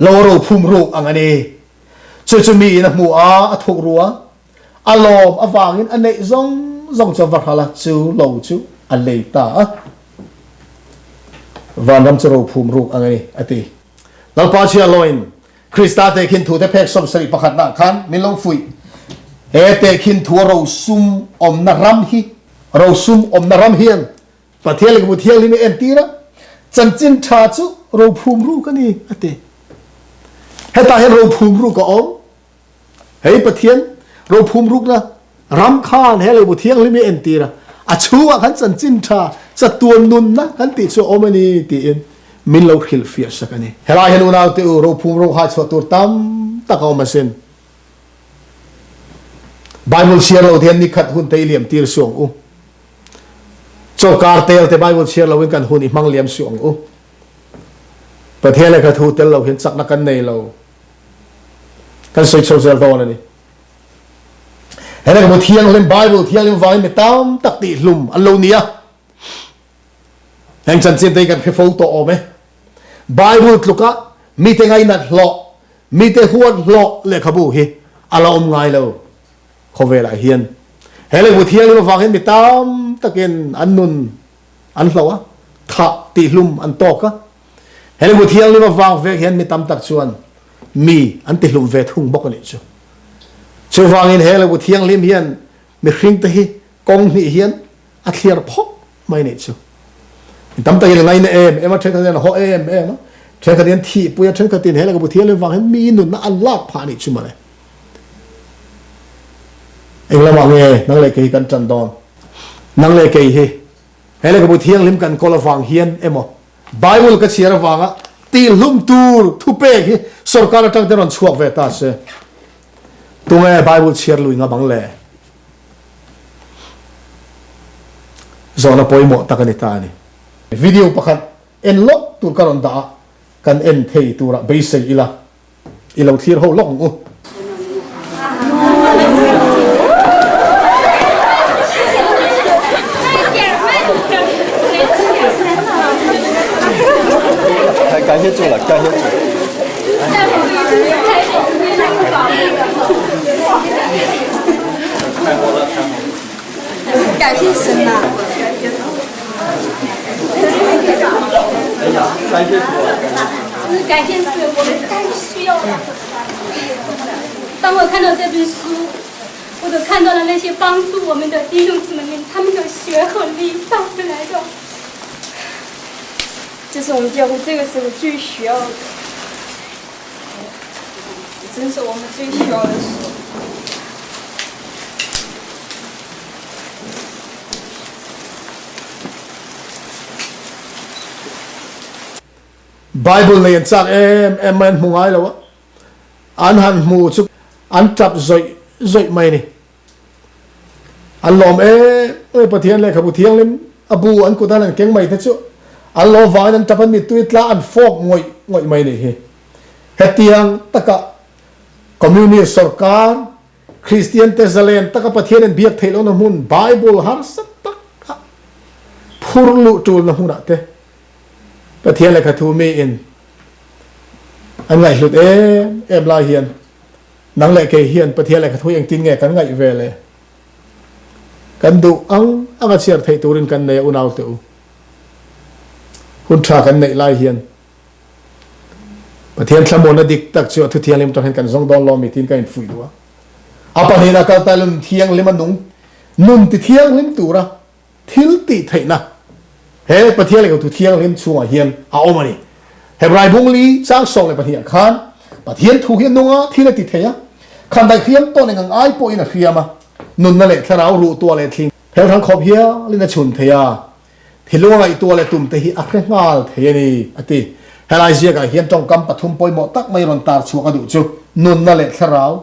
lo ro phum ruk ang a ni. Chu chu miin a hmu a, a thuk ru a, a lawm avangin a neih zawng zawng chu a va hral a, chu lo chu a lei ta a. Vanram chu ro phum ruk ang a ni, a ti. Lalpa chhiahhlawin Krista tehkhin thute phek 71 nah khan min lo fuih. He tehkhin thua rosum awmna ram hi, rosum awmna ram hian Pathian lehkhabu thianghlim i entir a, chanchin tha chu rophum ruk a ni, a ti. Hetah hian rophum ruk a awm. Hei Pathian rophum rukna ram khan he lehkhabu thianghlim i entir a, a chhungah khan chanchin tha chatuan nunna kan tih chu a awm a ni tiin min lo hrilhfiah sak a ni. Helai hian unaute u rophum ruk hai chhuah tur tam tak a awm asin. Bible chhiar lo te hian nikhat hun te i liam tir suh ang u. Chawlhkar tel te Bible chhiar loin kan hun i hmang liam suh ang u. Pathian lehkha thu tel lo hian chakna kan nei lo. Kan sawi chho zel dawn a ni. He lehkhabu thianghlim, Bible thianghlim vangin mi tam tak tihhlum an lo ni a. Heng chanchin te hi kan hre fo tawh awm e. Bible tluka mite ngainat hlawh, mite huat hlawh lehkhabu hi a la awm ngai lo. Khawvelah hian he lehkhabu thianghlim avang hian mi tam takin an nun an hloh a, thah tihhlum an tawk a. He lehkhabu thianghlim avang vek hian mi tam tak chuan mi an tihlum ve thung bawk a nih chu. Chuvangin he lehkhabu thianghlim hian mihringte hi kawng hnih hian a thliar phawk mai nih chu. Mi tam takin a ngaina em em a, thenkhatin an haw em em a, thenkhatin an thihpui a, thenkhatin he lehkhabu thianghlim vang hian mi nunna an lak phah nih chu mawle. Eng lamah nge nang leh kei hi kan tan dawn? Nang leh kei hi he lehkhabu thianghlim kan kawl avang hian emaw Bible ka chhiar avanga tihhlum tur thupek hi sorkar atang te rawn chhuak ve ta se. Tunge Bible chhiar lui ngam ang le? Zawhna pawimawh tak a ni ta a ni. Video pakhat en lawk tur ka rawn dah a, kan en thei turah beisei ila i lo thlir ho lawk ang u. 当我看到这本书， 我都看到了那些帮助我们的弟兄姊妹们， 他们的血和泪换回来的。 这是我们教会这个时候最需要的， 真是我们最需要的书。 Bible nei an chak em em mai an hmu ngai lo a, an han hmu chu an tap zawih zawih mai a ni. An lawm em em Pathian lehkhabu thianghlim a bu an kut an han keng mai te chu an lawm vangin an tap an mittui tla an fawk ngawih ngawih mai a nih hi. Hetiang taka Communist sorkar Kristian te zalen taka Pathian in biak theih lohna hmun Bible harsa taka phur luh tulna hmunah te Pathian lehkha thu mi in an ngaihhlut em em lai hian nang leh kei hian Pathian lehkha thu engtin nge kan ngaih ve le? Kan duh ang ang a chhiar theih turin kan nei a unau te u. Hun tha kan neih lai hian. Pathian thlamuanna dik tak chu a thu thianghlim atang hian kan zawng dawn lo mi tiin ka infuih duh a. A pahnihna kal ta nun thianghlim a nung nun ti thianghlim tura thil tih theihna he Pathian lehkhabu thu thianghlim chhungah hian a awm a ni. Hebrai bung li chang 12 ah khan Pathian thu hi a nung a, thil a ti thei a, khandaih hriam tawn eng ang ai pawhin a hriam a, nunna leh thlarau ruh tuah leh thling phel hrang khawp hialin a chhun thei a, Thilung a ngaihtuah leh tum te hi a hre nghal thei a ni, a ti. Helai ziakah hian tawngkam pathum pawimawh tak mai rawn tar chhuak a duh chu, nunna leh thlarau,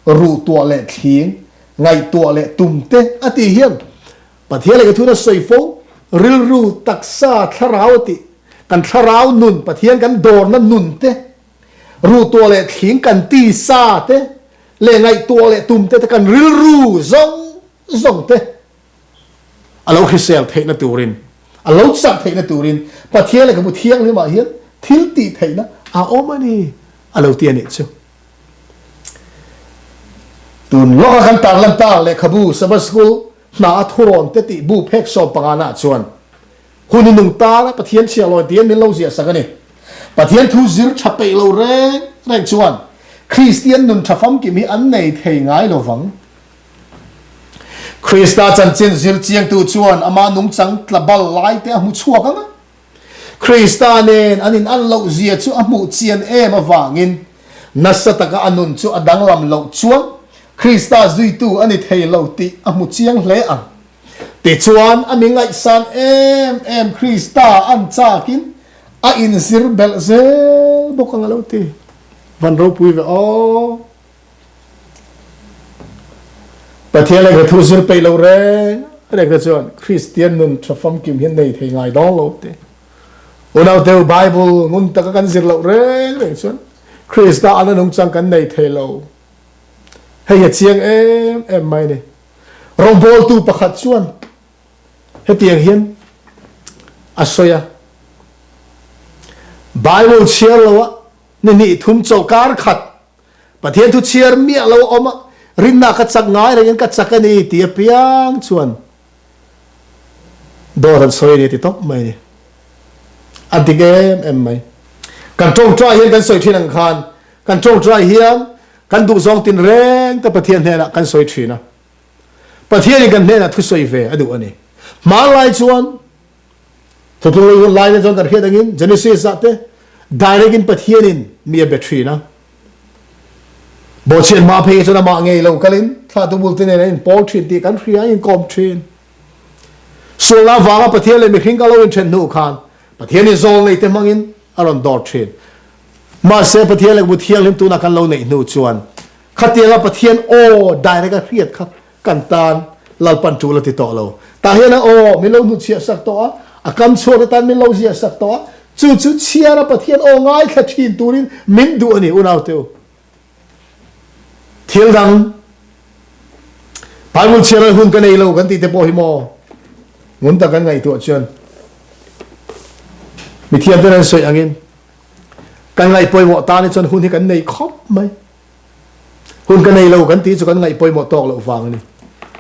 ruhtuah leh thling, ngaihtuah leh tum te a tih hian Pathian leh ka thuna sawi fo, rilru, taksa, thlarau a tih, kan thlarau nun, Pathian kan dawrna nun te, ruhtuah leh thling kan tisa te leh ngaihtuah leh tum te te kan rilru zawng zawng te a lo hrisel theihna turin, a lo chak theihna turin Pathian lehkhabu thianghlimah hian thil tih theihna a awm a ni, a lo ti a nih chu. Tun lawka kan tarlan tak lehkhabu Sabbath School hna a thurawn te tih bu phek sawmpangana chuan hun i nung tana Pathian chhiahhlawi tiin min lo ziah sak a ni. Pathian thu zir tha peih lo reng reng chuan Kristian nun tha famkim hi an nei thei ngai lo vang. Krista chanchin zir chiangtu chuan ama nungchang tla bal lai te a hmu chhuak ang a. Krista nen an in-an loh zia chu a hmuh chian em avangin nasa taka a nun chu a danglam loh chuan Krista zuitu a ni thei lo tih a hmu chiang hle ang. Tichuan, a mi ngaihsan em em Krista an chakin a inzir belh zel bawk ang a lo ti. Van ropui ve aw! Pathian lehkha thu zir peih lo reng reng te chuan Kristian nun tha famkim hian nei thei ngai dawn lo te. Unau teu Bible ngun taka kan zir loh reng reng chuan Krista ana nungchang kan nei thei lo. Hei a chiang em em mai ni. Rawngbawltu pakhat chuan hetiang hian a sawi a, Bible chhiar lo a ni hnih thum chawlhkar khat Pathian thu chhiar miah lo a awm a, rinna ka chak ngai rengin ka chak a ni ti apiang chuan dawt an sawi a ni ti tawp mai a ni. A dik em em mai. Kan tawngtai hian kan sawi thin ang khan kan tawngtai hian kan duhzawng tin reng te Pathian hnenah kan sawi thin a. Pathianin kan hnenah thu sawi ve a duh a ni. Hmanlai chuan Thutlung lei hun lai te chuan kan hriat angin Genesis ah te direct in Pathian in mi a be thin a. Bawhchhiat hma phei chuan amah ngei lo kalin thlahtu bul te nen an inpawl thin tih kan hria, an inkawm thin. Sualna avanga Pathian leh mihring ka lo inthen hnu khan Pathian in zawl nei te hmangin a rawn dawr thin. Mahse Pathian lehkhabu thianghlim tunah kan lo neih hnu chuan khatianga Pathian aw direct a hriat kha Kan tan Lalpan tul a ti tawh lo. Tah hian a aw min lo hnuchhiah sak tawh a, a kam chhuak atan min lo ziah sak tawh a, chu chu chhiara Pathian aw ngaithla thin turin min duh a ni unaute u. Thil dang Bible chhiar hun ka nei lo kan tih te pawh hi maw ngun tak kan ngaihtuah chuan mithiam ten an sawi angin kan ngaih pawimawh tan hi chuan hun hi kan nei khawp mai. Hun ka nei lo kan tih chu kan ngaih pawimawh tawk loh vang a ni.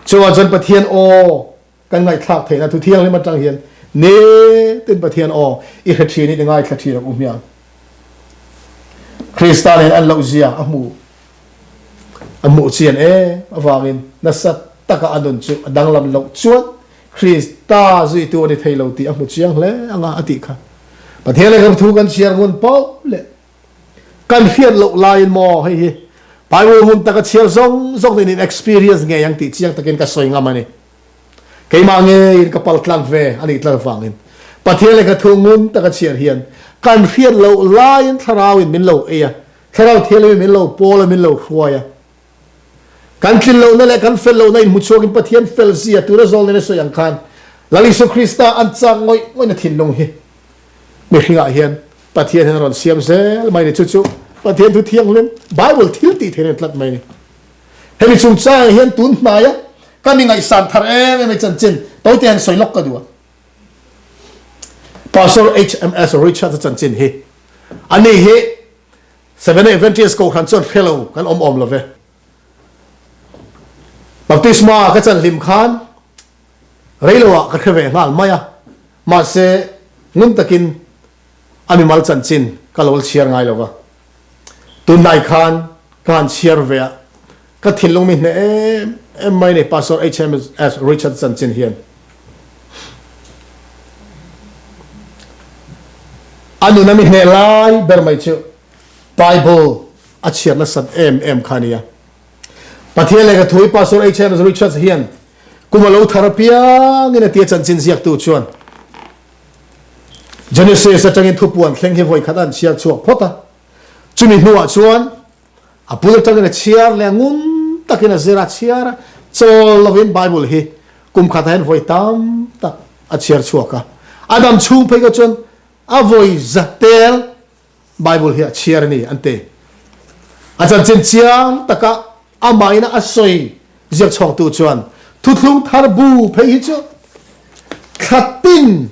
Chuvang chuan Pathian aw kan ngaihthlak theihna thu thianghlim atang hian nitin Pathian aw i hre thin in i ngaithla thin ang u hmiang. Krista nen an loh zia a hmu a hmuh chian em avangin nasa taka a nun chu a danglam loh chuan Krista zuitu a ni thei lo tih a hmu chiang hle anga a tih kha. Pathian lehkhabu thu kan chhiar ngun poh leh Kan hriat loh laiin maw hei hi Bible hmun taka chhiar zawng zawng nen in experience ngei ang tih chiang takin ka sawi ngam a ni. Keimah ngeiin ka pal tlang ve a nih tlat avangin Pathian lehkha thu ngun taka chhiar hian kan hriat loh laiin thlarauin min lo ei a, thlarau thianghlimin min lo pawl a, min lo hruai a. Kan tlin lohna leh kan fel lohna inhmu chhuakin Pathian fel zia tura zawl nen a sawi ang khan Lal Isu Krista an chak ngawih ngawihna thinlung hi mihringah hian Pathian hian a rawn siam zel mai ni. Chu chu Pathian thu thianghlim Bible thil tih theih nen tlat mai ni. Hemi chungchangah hian tun hnaia ka mi ngaihsan thar em em ai chanchin tote han sawi lawk ka duh a. Pastor HMS Richards-a chanchin hi ani hi Seventh Adventist Kohhran chuan hre lo kan awm awm lo ve. Baptisma ka chan hlim khan rei lo ah ka hre ve nghal mai a, mahse ngun takin a mimal chanchin ka lo chhiar ngai lo va. Tunlai khan ka han chhiar ve a, ka thinlung mi hneh em em mai ni Pastor HMS Richard chanchin hian. A nuna mi hneh lai ber mai chu Bible a chhiar nasat em em kha a nia. Pathian lehkha thu hi Pastor HMS Richards hian kum a lo thar apiangin a tia chanchin ziaktu chuan Genesis atangin thupuan thleng hi vawi khat an chhiar chhuak phawt a. Chumi hnuah chuan a bul atangin a chhiar leh a ngun takin a zir a chhiar a, chawl lovin Bible hi kum khatah hian vawi tam tak a chhiar chhuak a. A dam chhung phei kha chuan a vawi za tel Bible hi a chhiar a ni an ti. A chanchin chiang taka amah ina a sawi ziak chhawngtu chuan Thuthlung Thar bu phei hi chu thla tin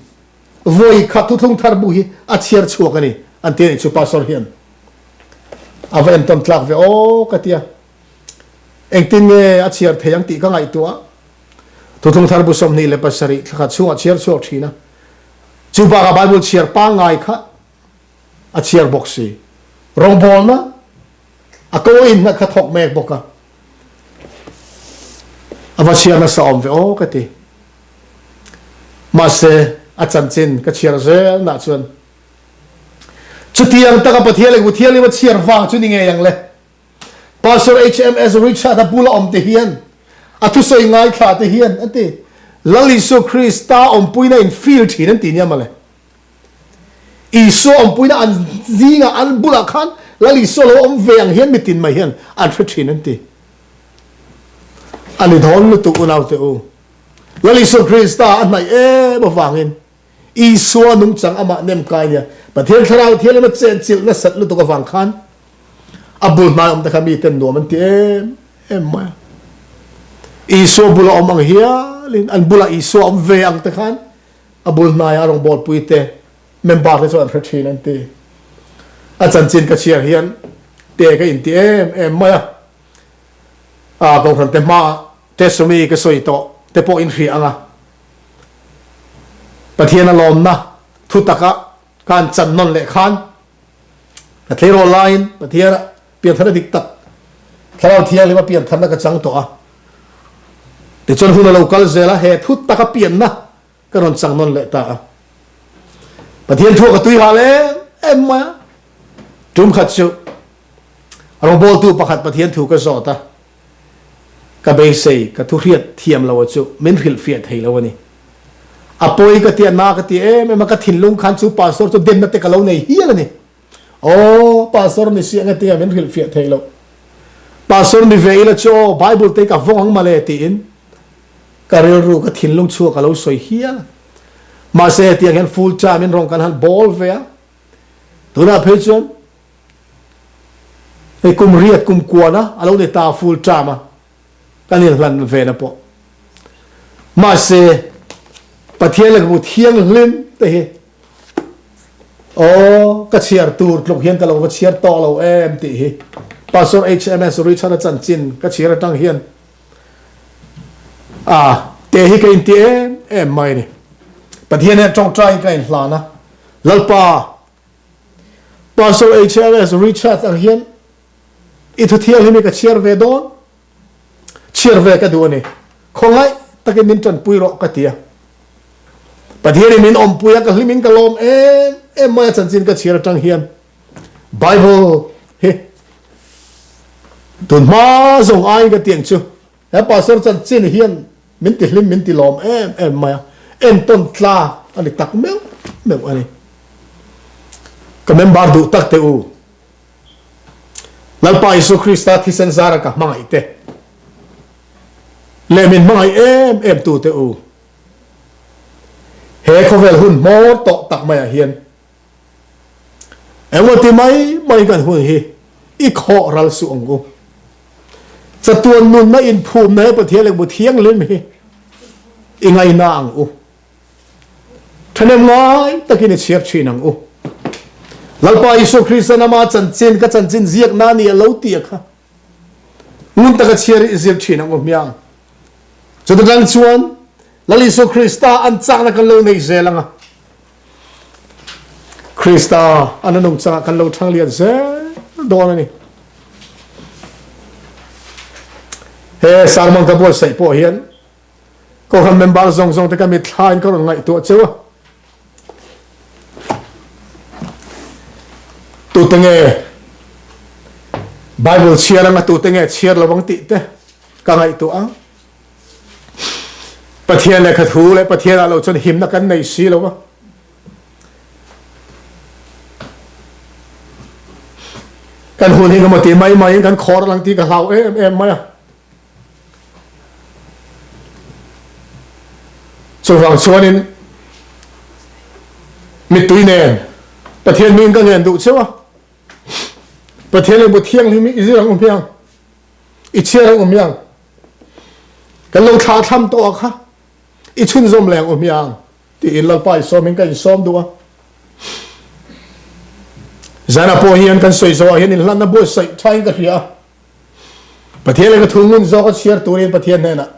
vawi khat Thuthlung Thar bu hi a chhiar chhuak a ni an ti a nih chu Pastor hian a va entawn tlak ve aw ka ti a. Engtin nge a chhiar thei ang tih ka ngaihtuah a. Thuthlung Thar bu 27 thla khat chhungah chhiar chhuak thin a. Chu bakah Bible chhiar pangngai kha a chhiar bawk si. Rawngbawlna a ko in kha thawk mek bawk a. A va chhiar nasa awm ve aw ka ti. Mahse a chanchin ka chhiar zel nah chuan chutiang taka Pathian leh Thianghlim a chhiar vang chu ni ngei ang le. Pastor HMS Richard a bula awm te hian a thusawi ngaithla te hian an ti Lal Isua Krista awmpuina in feel thin an ti nia mawle. Isua awmpuina an zingah an bulah khan Lal Isua lo awm ve ang hian mitin mai hian an hre thin an ti. A ni dawn lutuk unaute u. Lal Isua Krista a hnaih em avangin Isua nungchang amah nem kai nia Pathian Thlarau Thianghlim a chenchilh nasat lutuk avang khan a bul hnai awm te kha miten nuam an ti em em mai a. Isua bula awm ang hialin an bulah Isua awm ve ang te khan a bul hnaia a rawngbawlpui te member te chuan an hre thin an ti. A chanchin ka chhiar hian te ka inti em em mai a. A Kohhran te hmaah testimony ka sawi tawh te pawh in hria ang a. Pathian a lawmna thu taka ka han chan nawn leh khan ka tleirawl laiin Pathian a piantharna dik tak Thlarau Thianghlim a piantharna ka chang tawh a. Tichuan hun a lo kal zel a, he thu taka pianna ka rawn chang nawn leh ta a. Pathian thu a ka tui hal em em mai a. Tum khat chu rawngbawltu pakhat Pathian thu ka zawt a. Ka beisei, ka thu hriat thiam lo a chu min hrilhfiah thei lo a ni. A pawi ka ti a, na ka ti em em a, ka thinlung khan chu pastor chu denna te ka lo nei hial a ni. Aw, pastor ni si anga tia min hrilhfiah thei lo. Pastor ni ve ila chu aw, Bible te ka vawng ang male tiin ka rilru, ka thinlung chhuak ka lo sawi hial a. Mahse hetiang hian full time in rawng kan han bawl ve a, tunah phei chuan hei kum riat kum kuana a lo ni ta full term a kan inhlan ve na pawh. Mahse Pathian lehkhabu thianghlim te hi Aw, ka chhiar tur tluk hian ka lo va chhiar tawh lo em tih hi Pastor HMS Richard-a chanchin ka chhiar atang hian a te hi ka inti em em mai a ni. Pathian hian tawngtaiin ka inhlan a, Lalpa, Pastor HMS Richard ang hian i thu thianghlim hi ka chhiar ve dawn. Chhiar ve ka duh a ni. Khawngaih takin min tanpui rawh ka ti a. Pathianin min awmpui a, ka hlimin ka lawm em em mai a chanchin ka chhiar atang hian Bible hi tun hma zawng aiin ka tiang chu he pastor chanchin hian min ti hlim min ti lawm em em mai a, entawn tlak a ni tak meuh meuh a ni. Ka member duh tak te u. Lalpa Isu Krista thisen zara ka hmangaih te leh min hmangaih em em tu te u, he khawvel hun hmawr tawh tak maiah hian engemaw ti mai mai kan hun hi i khawh ral suh ang u. Chatuan nunna inphumna he Pathian lehkhabu thianghlim hi i ngaina ang u. Ṭhahnem ngai takin i chhiar ṭhin ang u. Lalpa Isua Krista nama chanchin ka chanchin ziakna a ni a lo ti a kha ngun taka chhiar i zir ṭhin ang u hmiang. Chuta ṭang chuan Lal Isua Krista an chakna kan lo nei zel ang a, Krista an a nungchangah kan lo ṭhang lian zel dawn a ni. He sermon ka buatsaih pawh hian Kohhran member zawng zawng te ka mitthla in ka rawn ngaihtuah cheu a. Tute nge Bible chhiar anga tute nge chhiar lo ang tih te ka ngaihtuah ang. Pathian lehkha thu leh Pathian ah lo chuan himna kan nei si lo a. Kan hun hi ka maw ti mai mai in kan khawr lang tih ka hlau em em mai a. Chuvang chuanin mittui nen Pathian hming ka ngen duh cheu a. Pathian leh Bu Thianghlim hi i zir ang u hmiang, i chhiar ang u hmiang. Kan lo thlah thlam tawh a kha i chhunzawm leng u hmiang tiin Lalpa i sawmin ka insawm duh a. Zanah pawh hian kan sawi zawhah hian inhlanna buatsaih thain ka hria a. Pathian leh ka thu ngun zawk a chhiar turin Pathian hnenah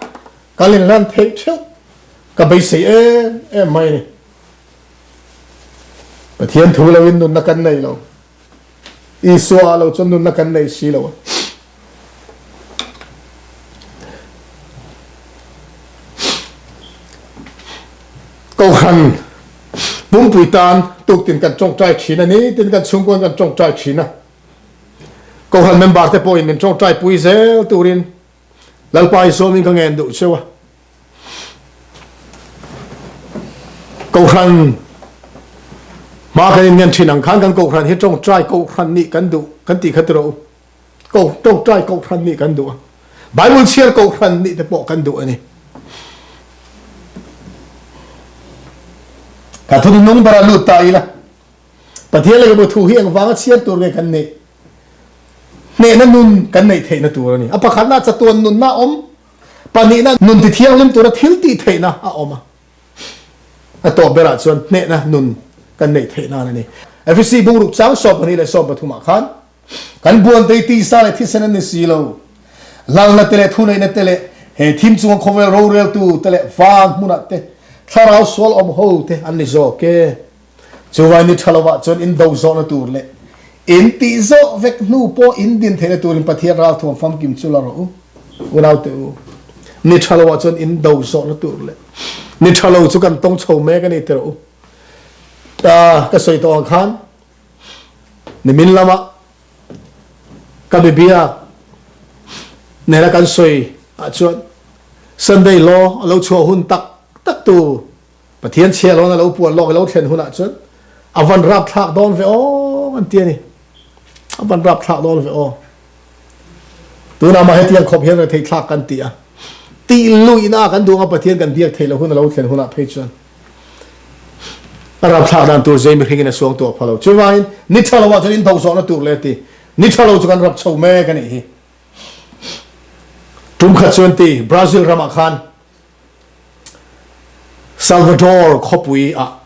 kal inhlan theih theuh ka beisei em em mai a ni. Pathian thu loin nunna kan nei lo. Isua ah lo chuan nunna kan nei si lo a. Kohhran pumpui tan tuktin kan tawngtai thin a ni, tin kan chhungkuan kan tawngtai thin a. Kohhran member te pawhin min tawngtai pui zel turin Lalpa i sawmin ka ngen duh cheu a. Kohhran hma kan in ngen thin ang khan kan kohhran hi tawngtai kohhran nih kan duh kan tih kha ti rawh u. Ko tawngtai kohhran nih kan duh a. Bible chhiar kohhran nih te pawh kan duh a ni. Ka thu nung bara lut ta ila. Pathian lehkhabu thu hi engvanga chhiar tur nge kan nih? Hnehna nun kan neih theihna tur a ni. A pakhatna chatuan nunna a awm, pahnihna nun tithianghlim tura thil tih theihna a awm a. A tawp berah chuan hnehna nun kan neih theih nan a ni. Efesi bungruk chang 12 leh 13 ah khan kan buantei tisa leh thisen an ni si lo. Lalna te leh thuneihna te leh he thim chunga khawvel roreltu te leh van hmunah te thlarau sual awm ho te an ni zawk e. Chuvai ni tha lovah chuan in do zawhna tur leh in tih zawh vek hnu pawh in din theihna turin Pathian ralthuam famkim chu la rawh u, unaute u. Ni tha lovah chuan in do zawhna tur leh ni tha lo chu kan tawng chho mek a ni ti rawh u. Ta ka sawi tawh ang khan nimin lama ka mi biak nena kan sawi ah chuan Sunday law a lo chhuah hun tak tak tur Pathian chhiah lawn a lo puan lawk i lo thlen hunah chuan a van rapthlak dawn ve aw an ti a ni. A van rapthlak dawn ve aw. Tunah mah hetiang khawp hian rethei thlak kan ti a. Tih luihna kan duh anga Pathian kan biak theih loh hun a lo thlen hunah phei chuan a rapthlak dan tur zei mihringin a suang tuah pha lo. Chuvangin ni tha lo ah chuan in do zawhna tur le ti. Ni tha lo chu kan rap chho mek a nih hi. Tum khat chuan ti Brazil ramah khan Salvador khawpui ah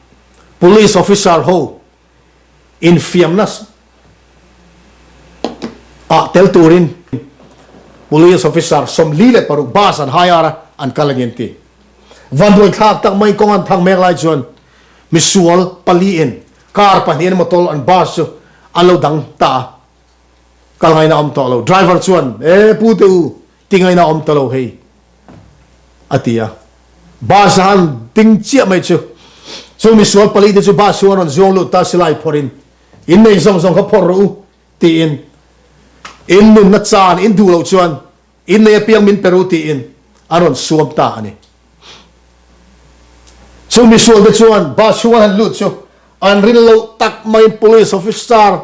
police officer ho infiamna ah tel turin police officer 46 bus an hire a, an kal angin ti. Vanduai thlak tak mai kawng an thang mek lai chuan misual pali in car pahnih an motor an bus chu an lo dang ta a, kal ngaina awm tawh lo. Driver chuan, E pu te u, ti ngaina awm ta lo hei. A ti a. Bus a han ding chiah mai chu chu misual pali te chu bus chu an rawn zuang lut ta silai phawrh in, in nei zawng zawng kha phawrh rawh u tiin in nunna chan in duh loh chuan in nei apiang min pe ru tiin an rawn suam ta a ni. Chu misual te chuan bus chhung an han lut chu an rin loh tak maiin police officer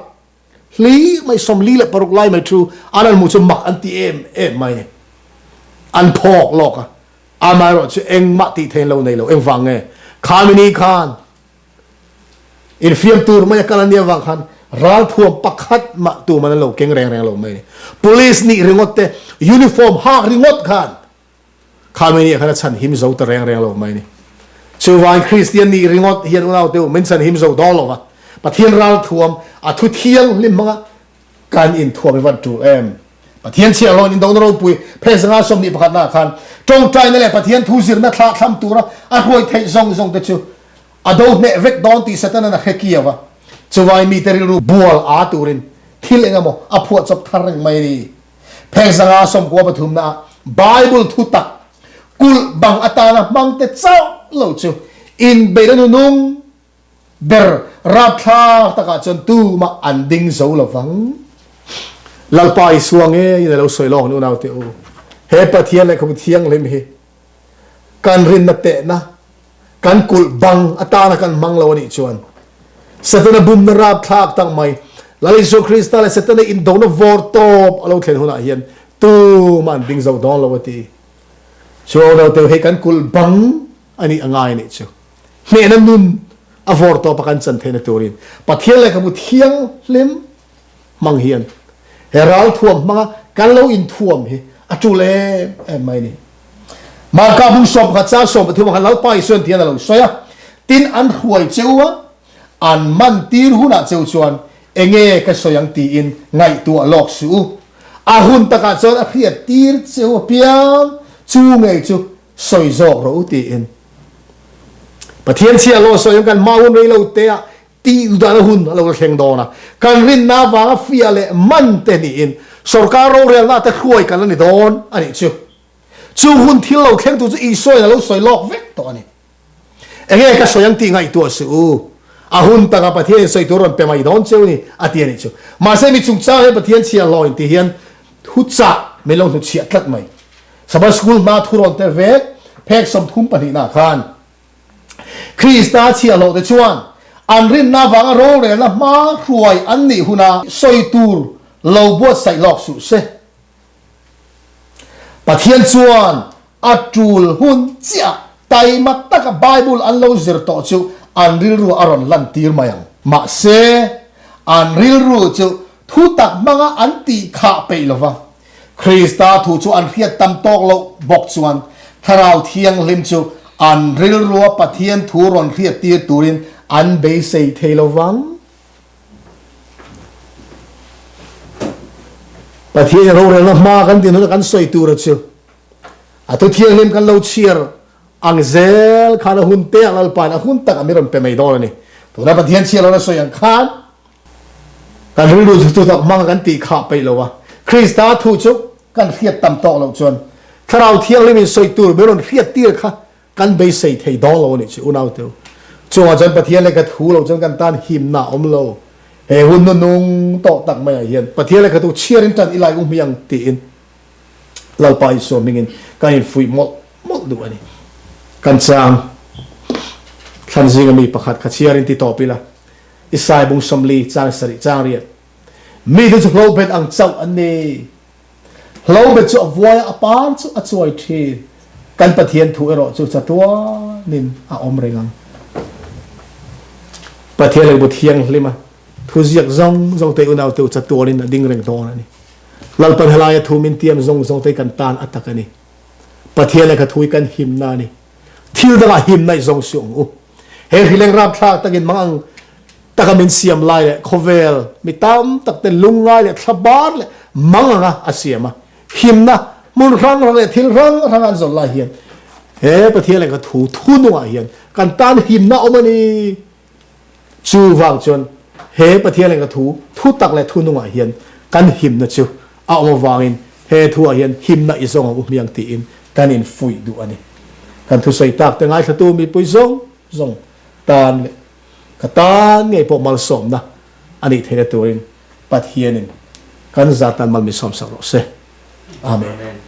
Hli mai 46 lai mai thu an han hmuh chu mak an ti em em mai ni. An phawk lawk a, amaherawh chu engmah tih theih an lo nei lo. Engvang nge? Khami ni khan infiam tur mai a kal a nia vang khan ralthuam pakhat mah tuman an lo keng reng reng lo mai ni. Police nih ringawt te, uniform hak ringawt khan Khami nih khan a chhan him zo ta reng reng lo mai ni. Chuvangin Kristian nih ringawt hian unaute u min chhan him zo dawn lo va, Pathian ralthuam a thu thianghlim hmanga kan inthuam hi van tul em? Pathian chhiahhlawh in indona ropui phek zanga 21 naah khan tawngtaina leh Pathian thu zirna thlahthlam tura a hruai theih zawng zawng te chu a do hneh vek dawn tih Satan-an a hre kiau a. Chuvangin mite rilru bual aa turin thil engemaw a phuahchawp thar reng mai a ni. Phek zanga 93 naah Bible thu tak kulh bang atana hmangte chauh lo chu inbeihna nunung ber rapthlak takah chuan tumah an ding zo lo vang. Lalpa Isua ngeiin a lo sawi lawk ni unaute u, he Pathian lehkhabu thianghlim hi kan rinna tehna, kan kulh bang atana kan hmang lo a nih chuan Setana bumna rapthlak tak mai Lal Isua Krista leh Setana indona vawr tawp a lo thlen hunah hian tumah an ding zo dawn lo a ti. Chu unaute u, hei kan kulh bang a nih a ngai a nih chu. Hnehna nun a vawr tawp a kan chan theihna turin Pathian lehkhabu thianghlim hmang hian he ralthuam hmanga kan lo inthuam hi a tul em em mai a ni. Marka bung 11 chang 13 ah khan Lalpa Isuan tihian a lo sawi a, Tin, an hruai cheu a, an man tir hunah cheu chuan enge ka sawi ang tiin ngaihtuah lawk suh u. A hun takah chuan a hriat tir cheu apiang chu ngei chu sawi zawk rawh u tiin. Pathian chhia law sawi ang kan hma hun rei lo te ah tih dana hun a lo la thleng dawn a, kan rinna avanga fiah leh man te niin sorkar rorelna te hruai kan la ni dawn a nih chu. Chu hun thil lo thleng tur chu Isuain a lo sawi lawk vek tawh a ni. Enge ka sawi ang tih ngaihtuah suh u, a hun takah Pathianin sawi tur rawn pe mai dawn cheu ni a ti a nih chu. Mahse mi chungchang hian Pathian chhiah hlawh in ti hian thuchah min lo hnuchhiah tlat mai. Sabbath School hma thurawn te vek phek 32 nah khan Krista chhiahhlawhte chuan an rinna avanga rorelna hma hruai an nih huna sawi tur lo buatsaih lawk suh se. Pathian chuan a tul hun chiah taima taka Bible an lo zir tawh chu an rilru a rawn lantir mai ang. Mahse, an rilru chu thutak hmanga an tih khah peih lova. Krista thu chu an hriat tam tawk loh bawk chuan Thlarau Thianghlim chu an rilrua Pathian thu rawn hriattir turin an beisei thei lo vang. Pathian rorelna hma kan din huna kan sawi tura chu a thu thianghlim kan lo chhiar ang zel khan a hun te a Lalpain a hun tak a mi rawn pe mai dawn a ni. Tuna Pathian chhiar lohna sawi ang khan Kan rilru chu thutak hmanga kan tih khah peih lo a, Krista thu chu kan hriat tam tawk loh chuan Thlarau Thianghlim in sawi tur min rawn hriat tir kha kan beisei thei dawn lo a nih chu unau teu. Chungah chuan Pathian lehkha thu lo chuan kan tan himna a awm lo. He hun nunung tawh tak maiah hian Pathian lehkha thu chhiarin tan i lai u hmiang tiin Lalpa Isua hmingin kan infuih mawlh mawlh duh a ni. Kan chang thlan zinga mi pakhat kha chhiarin ti tawp ila. Isai bung 40 chang 7 chang 8. Mite chu hlobet ang chauh an ni. Hlobet chu a vuai a, a par chu a chuai thin. Kan Pathian thu erawh chu chatuanin a awm reng ang. Pathian lehkhabu thianghlim a thu ziak zawng zawng te unau te u chatuanin a ding reng dawn a ni. Lalpan helaia thu min tiam zawng zawng te kan tan a tak a ni. Pathian lehkha thu hi kan himna a ni. Thil dangah himna i zawng suh ang u. He hrileng rapthlak takin mang ang taka min siam lai leh khawvel mi tam tak ten lungngai leh thlabar leh mang anga a siam a, himna hmun hrang hrang leh thil hrang hrang an zawn lai hian he Pathian lehkha thu thunungah hian kan tan himna awm a ni. Chuvang chuan he Pathian lehkha thu thu tak leh thunungah hian kan himna chu a awm avangin he thuah hian himna i zawng ang u hmiang tiin kan infuih duh a ni. Kan thusawi tak te ngaithlatu mipui zawng zawng tan leh ka tan ngei pawh malsawmna a nih theihna turin Pathianin kan zat tan mal min sawmsak rawh se. Amen.